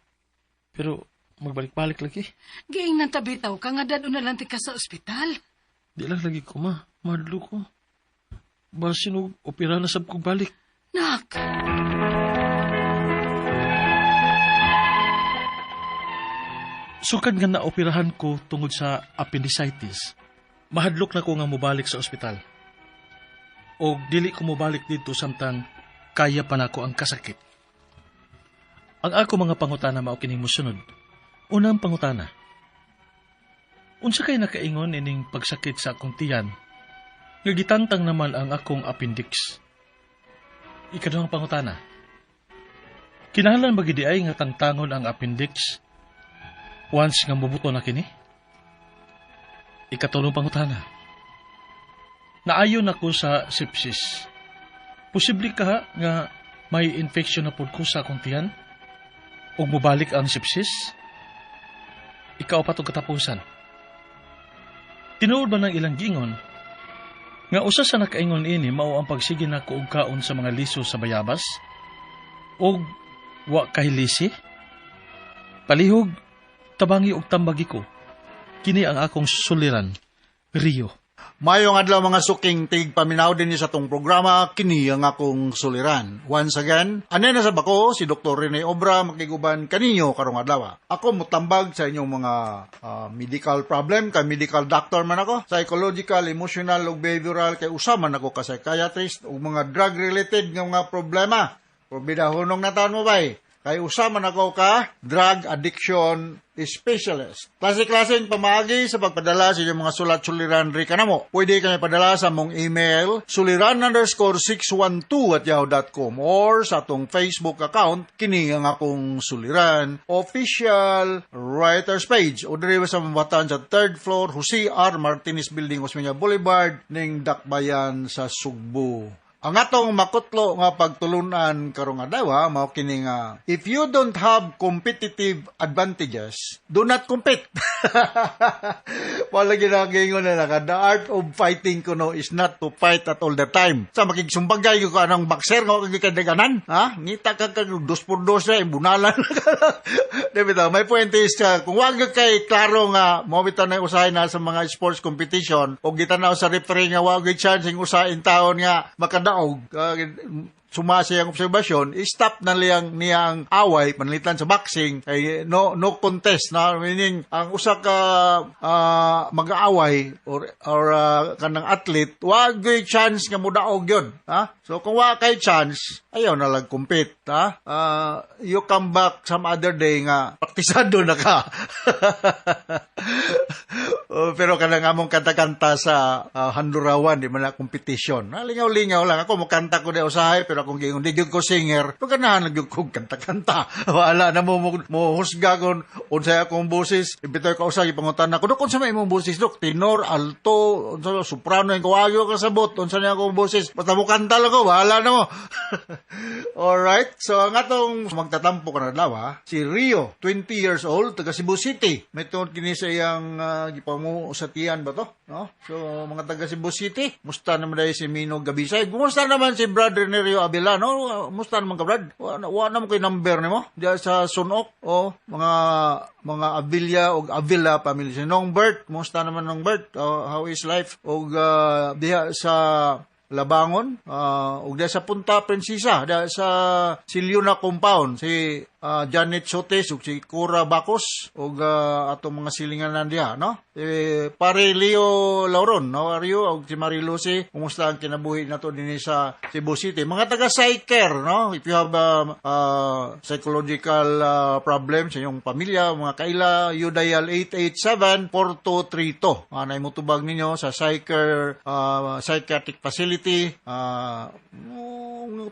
Pero magbalik-balik lagi. Giingnan tabitaw ka nga dadon na lang ti ka sa ospital. Di lang lagi ko, ma. Madlo ko. Basin og opera na sab kong balik. Nak! Sukad nga naoperahan ko tungod sa appendicitis, mahadlok na ko nga mobalik sa ospital. O dili ko mobalik dito samtang kaya pa nako ang kasakit. Ang ako mga pangutana mao kining mosunod. Unang pangutana. Unsa kay nakaingon ining pagsakit sa akong tiyan? Nga gitangtang naman ang akong appendix. Ikaduhang pangutana. Kinahanglan ba gid ay nga tangtangon ang appendix once nga mubuto na kini? Ikatulong pangutana. Naayon ako sa sepsis. Posible ka nga may infection na pud ko sa akong tiyan? Ug mobalik ang sepsis? Ikaw pa katapusan. Tinuod ba ng ilang gingon? Nga usa sa nakaingon ini mao ang pagsige nako og kaon sa mga liso sa bayabas og wa kahilisi. Palihog tabangi og tambagi ko. Kini ang akong suliran, Rio. Mayong adlaw, mga suking tig paminaw din sa atong programa, kini ang akong suliran. Once again, anay na sa bako si Dr. Rene Obra, makiguban kaninyo karong adlaw. Ako mutambag sa inyong mga medical problem kay medical doctor man ako, psychological, emotional ug behavioral kay usa man ako ka psychiatrist, ug mga drug related nga mga problema. Probida hunong na taon mo bay. Kay usa man ako ka drug addiction specialist. Klase-klaseng pamaagi sa pagpadala sa inyong mga sulat suliran ri kanamo. Pwede kami padala sa mong email suliran_612@yahoo.com or sa atong Facebook account, kini ang akong suliran official writers page, o diri sa mabatan sa third floor, Jose R. Martinez Building, Osmeña Boulevard, ning Dakbayan sa Sugbo. Ang atong makutlo nga pagtulunan karong adlaw mao kini nga if you don't have competitive advantages, do not compete. Wala ginagingon na lang, the art of fighting kuno is not to fight at all the time. Sa makigsumbagay ko anong boxer nga kag kadaganan, ha? Ngita ka kag dos por dos na bunalan. Di ba? My point is, kung wag kay klaro nga mo bitaw na usahay na sa mga sports competition o gitanaw sa referee nga wa gyud chance ing usa in taon nga makadaog, suma sa iyang obserbasyon, stop na liyang niya ang away, panalitan sa boxing, ay no contest na, meaning ang usa ka mag-aaway or kanang athlete, wa gyud chance nga mudaog yun, ha? So kung wa kay chance, ayaw na lang compete, ha? You come back some other day nga praktisado na ka. Oh, pero kanang among kanta-kanta sa handurawan, di man na competition. Ah, lingaw-lingaw lang. Ako, mukanta ko di usahay, pero akong giingon, di gyud ko singer. Pero ganahan lang gyud kong kanta-kanta. Wala na mo husga kung unsay akong boses. Ibitaw ka usay, ipangutan ako, "Dok, unsa may imong boses, Dok? Tenor, alto, unsa, soprano?" Yung kawagyo ka sabot, unsa niya akong boses. Basta mo kanta lang ko, bahala na mo. Alright, so ang atong magtatampo ka na adlaw, ha, si Rio, 20 years old, taga Cebu City. May tungod kini sa iyang gipamu sa tiyan ba to? No? So, mga taga Cebu City, musta naman dahil si Mino Gabisay. Kumusta naman si Brother Nerio Avila, no? Musta naman ka, Brad? Wa naman ko'y number nimo diya sa Sunok o mga Avilla o Avila family. Si Nong Bert, kumusta naman Nong Bert? Oh, how is life? O diha sa Labangon, ug diha sa Punta Princesa, diha sa Siliuna Compound, si Janet Sotes ug si Cora Bacos ug atong mga silinganan diha, no? Eh, pare Leo Lauron, how are you? Ug si Marie Lucy, kumusta ang kinabuhi nato dinhi sa Cebu City? Mga taga Psycare, no? If you have psychological problem sa inyong pamilya, mga kaila, you dial 887-4232. Anay mo tubag ninyo sa Psycare, psychiatric facility,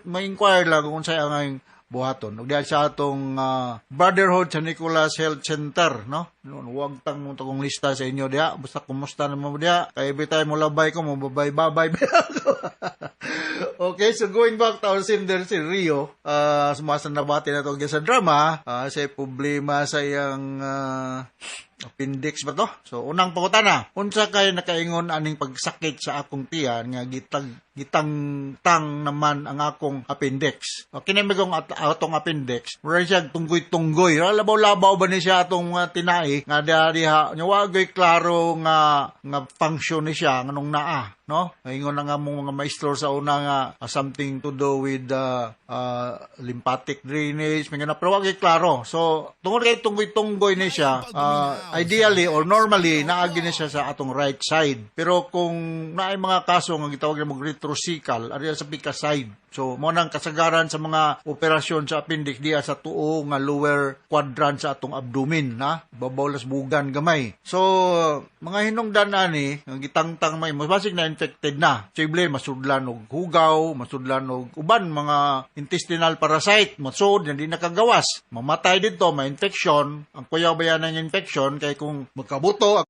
ma-inquire lang kung unsay ang buhaton. Ug diha sa atong Brotherhood sa Nicolas Health Center, no? No, wag tang mo kong lista sa inyo diha. Basta kumusta naman mo diha. Kay every time mo labay ko, mo babay babay. Okay, so going back to our sender si Rio, sumasan na bati na to sa drama, sa problema sa iyang appendix ba to? So, unang pangutana, unsa kay nakaingon aning pagsakit sa akong tiyan nga gitang-tang naman ang akong appendix? O, kini may atong appendix, mura siya tunggoy-tunggoy. Labaw-labaw ba ni siya atong tinai nga diha diha nya wa gyud klaro nga function ni siya nganong naa, no? Ingon na nga mong mga maestro sa una nga something to do with lymphatic drainage, may ganun, pero wa gyud klaro. So, tungod kay tunggoy-tunggoy ni siya, ideally or normally naagi ni siya sa atong right side. Pero kung naay mga kaso nga gitawag na og retrocecal, ari sa pika side. So, mo nang kasagaran sa mga operasyon sa appendix diya sa tuo nga lower quadrant sa atong abdomen, na babaw las bugan gamay. So, mga hinungdan ani nga gitangtang may mas basig na infected na. Simple masudlan og hugaw, masudlan og uban mga intestinal parasite, masud hindi nakagawas. Mamatay dito, may infection. Ang kuyaw ba ng infection kay kung magkabuto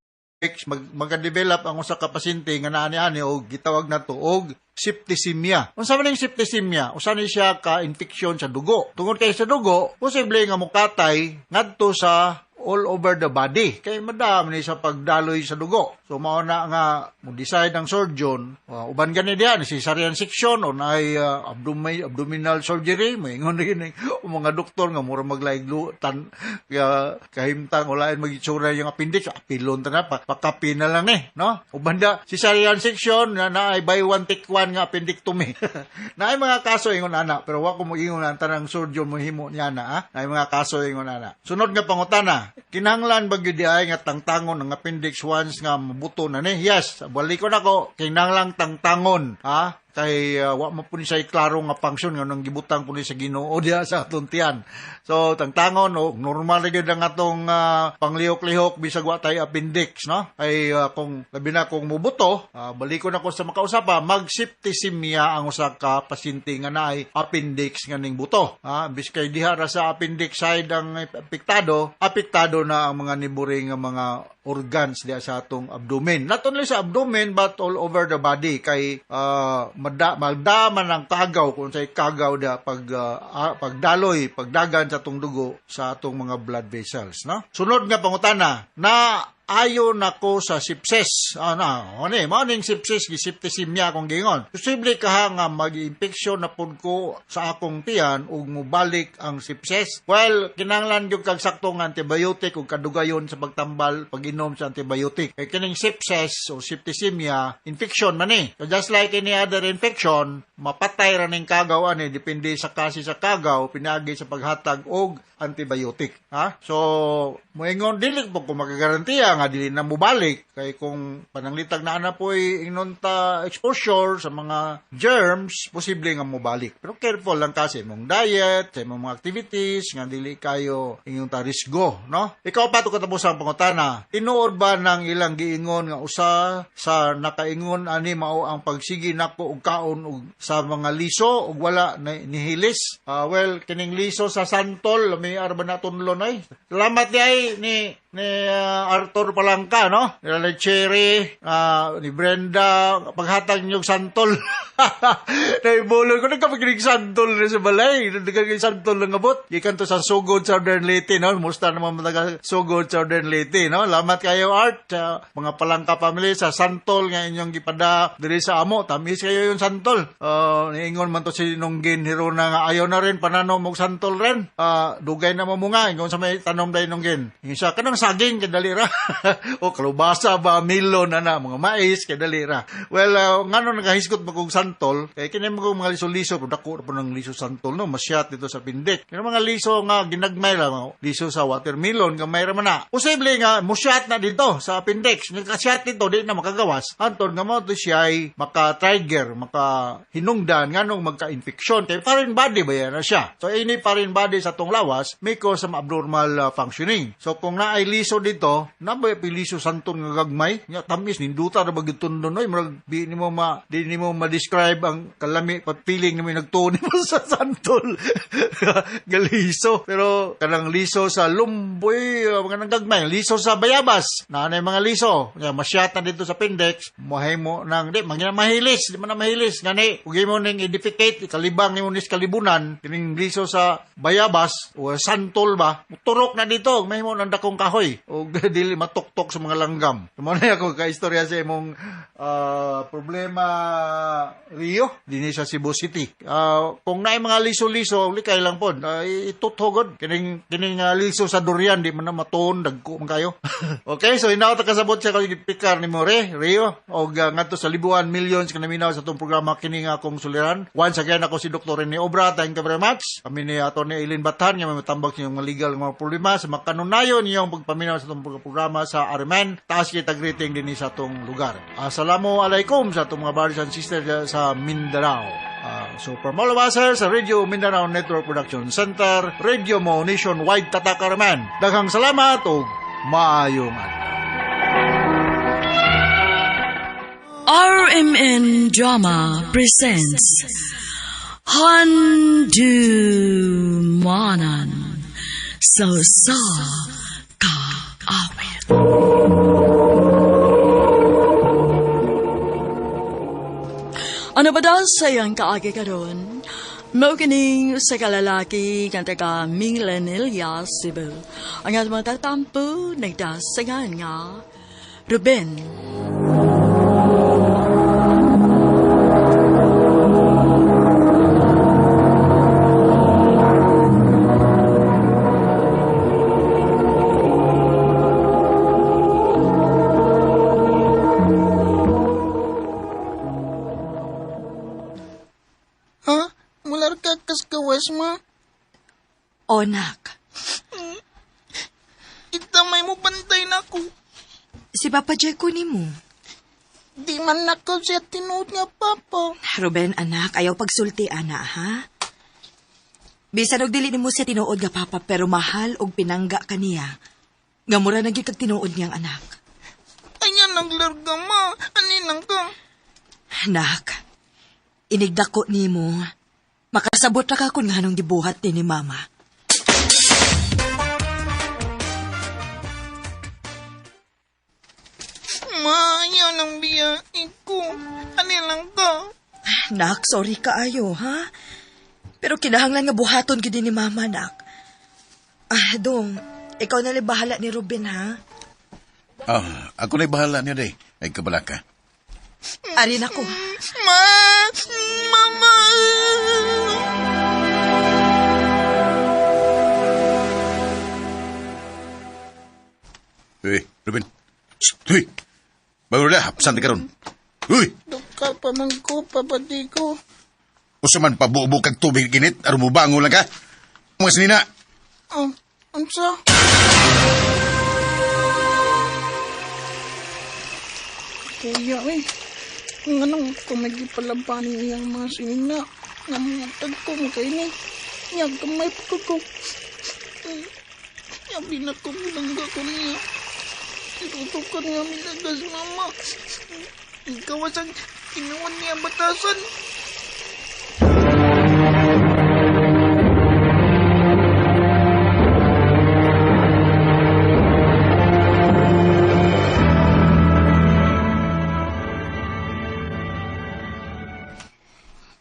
mag-develop ang usa ka pasyente nga naa ni ani og gitawag nato og septicemia. Unsa man ang septicemia? Usa ni siya ka infection sa dugo. Tungod kay sa dugo, posible nga mokatay ngadto sa all over the body. Kay madami ni sa pagdaloy sa dugo. So mao na nga mo decide ang surgeon, uban gani diha ni cesarean section o naay abdominal surgery, moingon rin mga doktor nga mura maglaiglo tan kahimtang walain magitsura yung appendix, apilon ta na pakapi na lang eh, no? Uban da cesarean section na naay buy one take one nga appendectomy. Naay mga kaso ingon ana, pero wa ko moingon ang tanang surgeon mohimo niya na, ha? Naay mga kaso ingon ana. Sunod nga pangutana, kinahanglan ba gyud ay nga tangtangon ang appendix once nga mabuto na ni? Yes, balikon ako, kinahanglan tangtangon, ha? Kay wa man po ni siya klaro nga function nga nang gibutang po ni sa Ginoo diha sa atong tiyan. So tangtangon o normal ra gyud ang atong panglihok-lihok bisag wa tay appendix, no? Ay kung labi na kung mubuto, balikon ako sa makausapa, mag-septicemia ang usa ka pasyente nga naay appendix nga ning buto. Ha, bis kay diha ra sa appendix side ang apektado, apektado na ang mga niburing nga mga organs diha sa atong abdomen. Not only sa abdomen but all over the body kay magda man ang kagaw kung say kagaw da pag pagdaloy, pagdagan sa atong dugo sa atong mga blood vessels, no? Sunod nga pangutana, na ayon nako sa sepsis. Ana, ani mao ning sepsis, giseptisemia akong giingon. Posible kaha nga mag-infection na pud ko sa akong tiyan ug mobalik ang sepsis. Well, kinahanglan gyud kag saktong antibiotic ug kadugayon sa pagtambal pag-inom sa antibiotic. Kay kining sepsis o septicemia, infection man ni. So just like any other infection, mapatay ra ning kagaw ani depende sa kasi sa kagaw pinaagi sa paghatag og antibiotic. Ha? So, moingon dili po ko makagarantiya nga dili na mobalik kay kung pananglitag na ana po'y ingnon ta exposure sa mga germs, posible nga mobalik. Pero careful lang kasi mong diet, sa imong mga activities nga dili kayo inyong ta risgo, no? Ikaw pa to katapos ang pangutana. Tinuod ba nang ilang giingon nga usa sa nakaingon ani mao ang pagsigi nako og kaon og sa mga liso ug wala na, nihilis? Well, kining liso sa santol, may arba na tunlon ay. Salamat di ay ni Arthur Palangka, no? Ni Lalay Cherry, ni Brenda, paghatag niyo santol. Naibulon ko, nagkapaginig santol na sa balay. Nagkapaginig santol ng abot. Gikan to sa Sugod, Southern Leyte, no? Musta naman mataga Sugod, Southern Leyte, no? Lamat kayo, Art, sa mga Palangka family, sa santol nga inyong gipada diri sa amo. Tamis kayo yung santol. Niingon man to si Nunggin Hiruna nga ayaw na rin, pananom og santol rin. Dugay na mo nga, ingon sa may tanom dahil Nunggin. Yung sa kanang saging, kadali ra. O kalubasa ba, milon, ana, mga mais, kadali ra. Well, ngano nakahisgot ba kong santol, kay kini mo mga liso-liso, pero dako po ng liso santol, no? Masyat dito sa pindik. Kini mga liso nga ginagmay ra, mga liso sa watermelon, gamay ra man na. Posible nga, musyat na dito sa appendix. Nakasyat dito, di na makagawas. Anton nga mo, to siya'y maka-trigger, maka-hinungdan, nganong magka-infection. Kay foreign body ba yan na siya? So, ini foreign body sa tong lawas, may cause some abnormal functioning. So, kung naay liso dito, nabay piliso santol nga gagmay, nya tamis ninduta ra ba gyud tundon oy, murag di nimo ma-describe ang kalami pag-feeling nimo nagtuon nimo sa santol. Galiso. Pero kanang liso sa lumboy, mga nang gagmay, liso sa bayabas, naanay mga liso, nya masyatan dito sa appendix, mahimo nang di mangina mahilis, di man na mahilis ngani ug imo ning edificate kalibang nimo nis kalibunan kining liso sa bayabas o santol ba, turok na dito, mahimo nang dakong kahoy o dili matuktok sa mga langgam. Mao na ako ka-istorya sa imong problema, Rio, dinhi sa Cebu City. Kung naay mga liso-liso, likay lang pod, ituthogod kining liso sa durian di man na matuon dagko man kayo. Okay, so hinaot ta kasabot sa pikar ni More, Rio, og ngadto sa libuan millions kanaminaw sa atong programa kini nga akong suliran. Once again, ako si Dr. Rene Obra. Thank you very much. Kami ni Atty. Eileen Bathan nga may matambak sa inyong mga legal nga mga problema sa makanunayon niyong pagpaminaw sa atong programa sa RMN. Taas kita greeting dinhi sa atong lugar. Assalamu alaikum sa atong mga brothers and sisters sa Mindanao. So from all of us here sa Radio Mindanao Network Production Center, Radio Mo Nationwide Tatak RMN. Daghang salamat ug maayong adlaw. RMN Drama presents Handumanan sa Usa Ka Awit. Ano ba daw sa iyang kaagi karon? Mao kining sa kalalaki nga taga Minglanilla, Cebu. Ang atong mga tatampo nagdasagan nga Ruben. Ha? Mular ka kaskawas, ma? Onak, Itamay mo bantay na ako. si Papa Jeko ni mo. Di man nako siya tinuod nga, papa. Ruben, anak, ayaw pagsulti, ana, ha? Bisan og dili nimo siya tinuod nga papa, pero mahal og pinangga kaniya. Nga mura na gyud kag tinuod niyang anak. Ayan naglarga, ma. Anin lang ka? Anak, inigdako nimo. Makasabot ra ka kung nganong gibuhat ni mama. Ma, ayaw ng biya. Iko. Anin lang ka? Nak, sorry kaayo, ha? Pero kinahanglan nga buhaton gid ni mama, nak. Ah, dong, ikaw na lang bahala ni Ruben, ha? Ah, ako na'y bahala niya, day. Ay, kabala ka. Arin ako. Ma! Mama! Uy, Ruben. Shh, uy! Bago na, hapsan ka ron. Uy! Duka pa man ko, Papa Digo. Usa man pabubo kag tubig ginit, aron mubango lang ka. Mga sinina. Oh, unsa? Kuya, eh. Kung anong kumagipalabanin iyang mga sinina, nga mga tagko mo kayo ni. Nga gamay pa ko ko. Yabi na ko bilangga ko niya. Tinutukan nga milagas mama. Ikaw asang kinuwan niya batasan.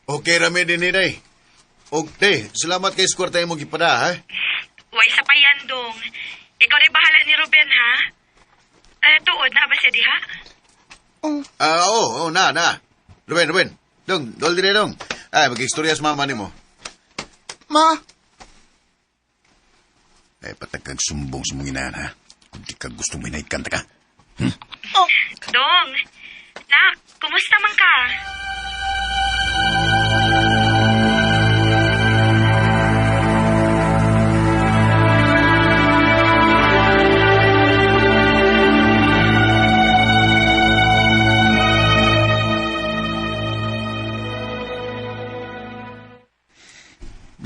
Okay rami din ni day. Og day, salamat kay square tayo mong gipada, ha? Way sa payan, dong. Ikaw na bahala ni Ruben, ha? Eh, tuod na ba siya diha? Ah, oo, oh, na, na. Ruben, Ruben. Dong, dol dire dong. Ay, mag-istorya sa mama nimo. Ma, Ay, patag kag sumbong sa mong inahan, ha? Kung di ka gusto mo inaikanta ka. Dong, nak, kumusta man ka?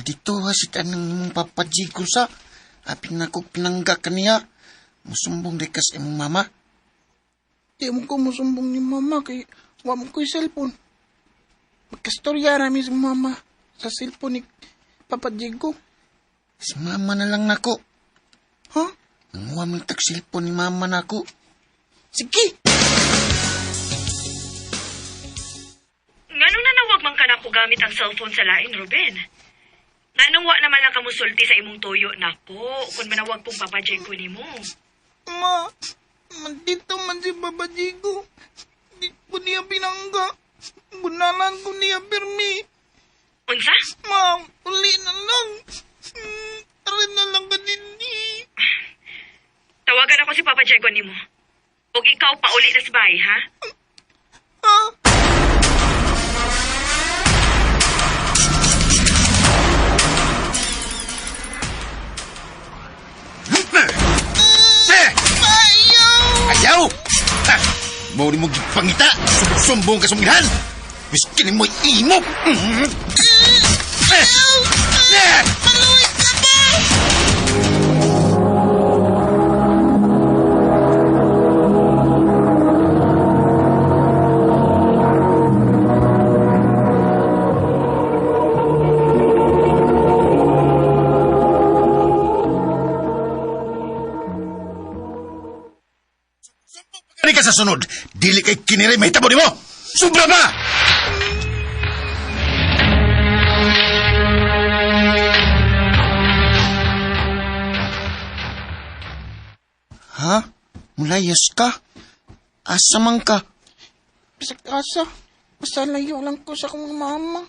Dito ha si tanang imong papajigo sa. Apin na ko pinangga kaniya. Musumbong di kas imong mama. Di mo ko musumbong ni mama kay wa mo ko'y cellphone. Magkastorya rami si mama sa cellphone ni Papa Jigo. Si mama na lang nako. Ha? Nanguha man tag cellphone ni mama nako. Sige! Nganong nanawag man ka na ko gamit ang cellphone sa lain, Ruben? Nganong wa naman lang kamusulti sa imong tuyo nako kung manawag pong Papa Jeko nimo. Ma, mandito man si Papa Jigo. Di ko niya pinangga. Bunalan ko niya pirmi. Unsa? Ma, uli na lang. Arin na lang ka din eh. Tawagan ako si Papa Diego nimo. Ug ikaw pauli na sa bahay, ha? Eh! Ayaw! Ha! Mo ni mo gipangita. Sumbong ka sa mong inahan. Miskin mo imo. Mm. Eh! Eh! Maluwig ka ba? Kani ka sa sunod. Dili kay kiniri mahitabo nimo. Sobra ba? Ha? Mulayas ka? Asa man ka? Bisag asa. Basta layo lang ko sa akong mama.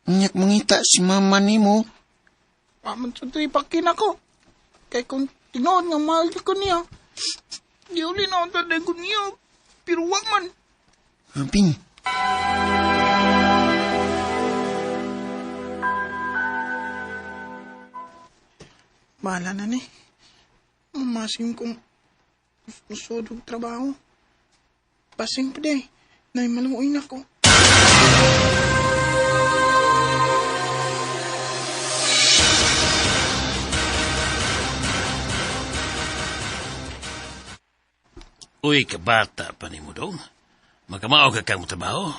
Nyak mangita si mama nimo. Paman sa tripakin ako. Kay kung tinuod nga mahal ko niya, di uli na ang tanday ko niya. Pero wag man. Robin. Bahala na ni. Masim kong musod og trabaho. Pasing pa day. Nay maluoy na ko. Uy, kabata pa ni mo dong. Makamao ka kang trabaho.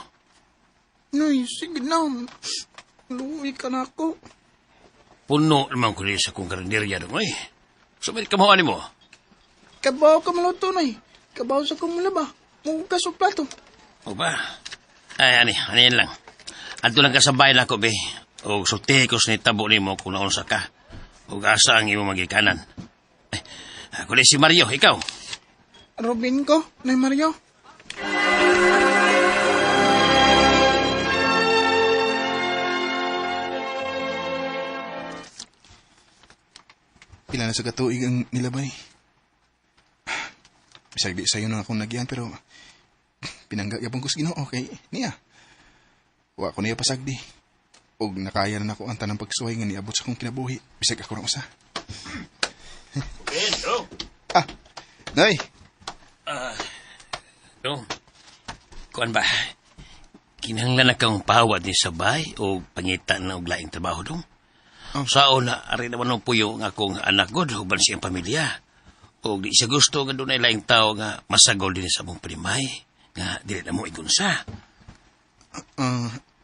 Nay, sige na. Luoy ka na ako. Puno naman ko rin sa kong karinderya dong, oy. Sumit ka mo mo. Kabaw ka maluto, nay. Kabaw sa kong mulaba. Mugas og plato. O ba? Ay, ani, ani yan lang. Adto lang ka sa bahay na ako, be. O sultihi ko sa nitabo nimo kung naunsa ka. O asa ang imong magikanan. Eh, ako ni si Mario, ikaw. Robin ko, Nay Mario. Pila na sa katuig ang nilabay. Bisag di sayo na akong nagyan pero pinangga yapon ko sa Ginoo kay niya. Wa ko niya pasagdi. Og nakaya na nako ang tanang pagsuway nga niabot sa akong kinabuhi bisag ako ra usa. Pedro. Ah, Nay. Dong. Kuan ba? Kinahanglan na kang pawad ni sabay o pangitan na og laing trabaho dong. Oh. Sao na ari naman ang puyo ang akong anak god uban siyang pamilya. O di siya gusto nga dunay laing tao nga masagol din sa among primay nga dili na mo igunsa.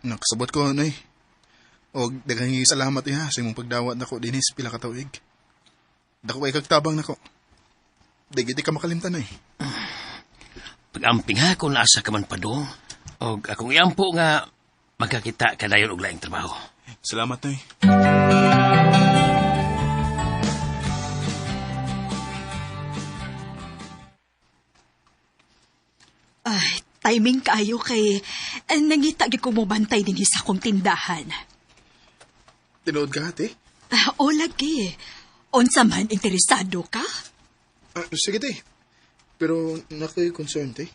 Nakasabot ko, Nay. Og daghang salamat iha sa imong pagdawat nako dinis pila ka tuig. Dako kay kagtabang nako. Di gid ka makalimtan, Nay. Pag-amping ha kung naasa ka man pa dong. Og akong iampo nga magkakita ka dayon og laing trabaho. Salamat, Nay. Ay, timing kaayo kay nangita gyud ko mo bantay dinhi sa akong tindahan. Tinuod ka, ate? Ah, o lagi. Unsa man interesado ka? Ah, sige, te. Pero nakoy concern, te.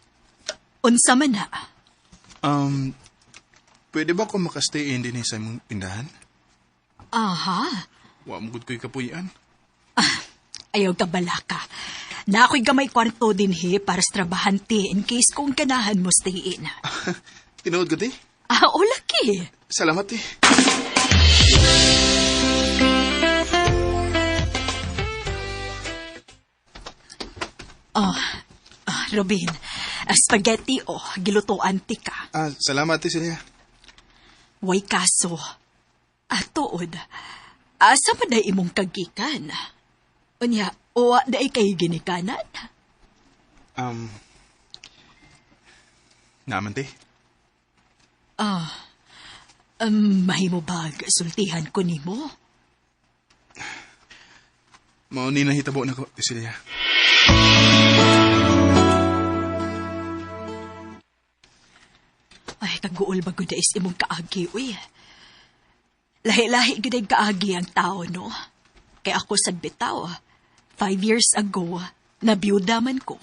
Unsa man na? Um, pwede ba ko makastay in din sa imong tindahan? Aha. Wa mo gud ko'y kapuy-an. Ayaw ka balaka. Na ako'y gamay kwarto dinhi para sa trabahante in case kung ganahan mo stay in. Tinuod ko, te. Ah, o lagi. Salamat, te. Oh, Robin, spaghetti o gilutuan ti ka. Ah, salamat, te, Celia. Way kaso. Ah, tuod. Asa man day imong kagikan? Unya, uwa day kay ginikanan? Um, naman, te. Ah, mahimo bag sultihan ko nimo? Mao ni nahitabo nako, te Celia. Ay, kaguol ba gud is imong kaagi, uy. Lahi-lahi gud ang kaagi ang tao, no? Kay ako sad bitaw, 5 years ago, nabiyuda man ko.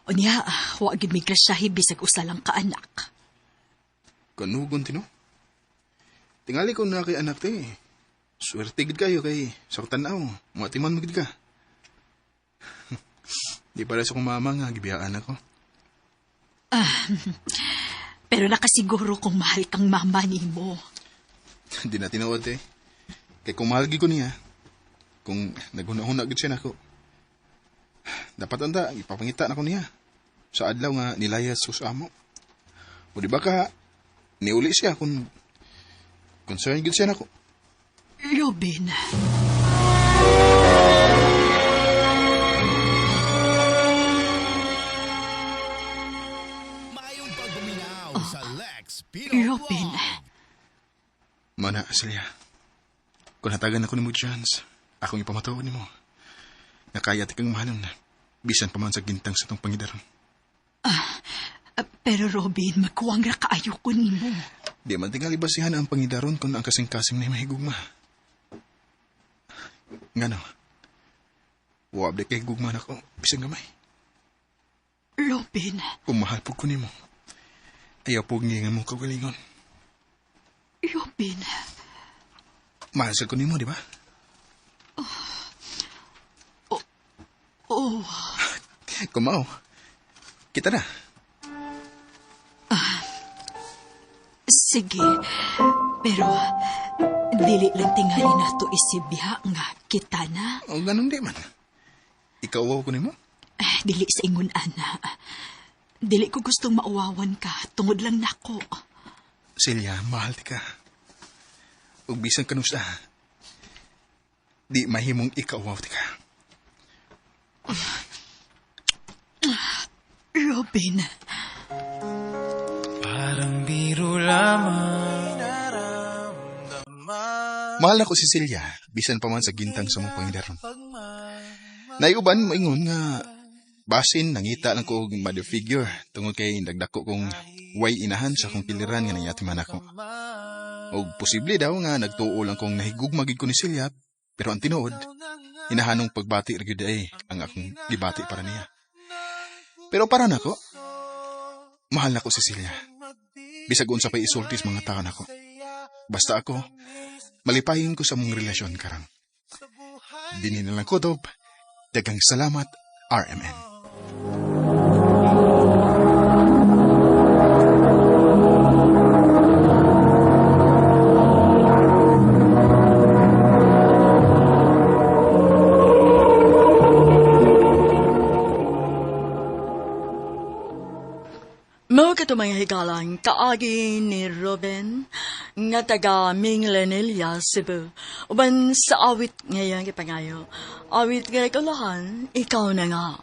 Unya, wa gid mi grasyahi bisag usa lang ka anak. Kanugon, te, no? Tingali ko na kay anak, te. Swerte gid kayo kay sa tanaw. Matiman mo gid ka. Di para sa kong mama nga, gibiyaan ako. Ah, pero nakasiguro kung mahal kang mama nimo. Di na tinuod, eh. Kay kung mahal gid ko niya, kung naghuna-huna gid siya nako. Dapat anda, ipapangita na ko niya. Sa adlaw nga nilayas ko sa amo. O di ba ka, niuli siya kung concern gid siya nako. Robin. Robin. Mana, Celia. Kung hatagan ako nimo chance, akong ipamatuod nimo. Nakaya ti kang mahalon na. Bisan pa man sa gintang sa tong pangidaron. Ah, pero Robin, magkuwang ra kaayo ko nimo. Di man tingali basihan ang pangidaron kung ang kasing-kasing na mahigugma. Ngano? Wa abdi kay gugma nako bisan gamay. Robin, Kung mahal po ko nimo, ayaw po ngingan mo kagalingon. Robin. Mahal sa ko nimo, di ba? Oh, Kumao. Kita na. Sige. Pero dili lang tingali nato isibya nga kita na. O ganun di man. Ikaw uwaw ko nimo? Eh, dili sa ingon ana. Dili ko gustong mauwawan ka tungod lang nako. Celia, mahal ti ka. Ug bisan kanusa, di mahimong ikaw ti ka. Robin. Parang biro lamang. Mahal na ko si Celia, bisan pa man sa gintang sa mong pangidaron. Naiuban moingon nga basin nangita lang ko og mother figure tungod kay nagdako kong way inahan sa akong piliran nga nangyatima nako. Og posible daw nga nagtuo lang kong nahigugma gid ko ni Celia, pero ang tinuod, inahanong pagbati ra gyud ay ang akong gibati para niya. Pero para nako, mahal nako si Celia. Bisag unsa pa'y isulti sa mga tao nako. Basta ako, malipayin ko sa mong relasyon karang. Dinhi na lang kutob. Daghang salamat, RMN. Mao kato mga higalang kaagi ni Robin nga taga Minglanilla, Cebu. Uban sa awit ngayang ipangayo. Awit nga ikaw, ikaw na nga.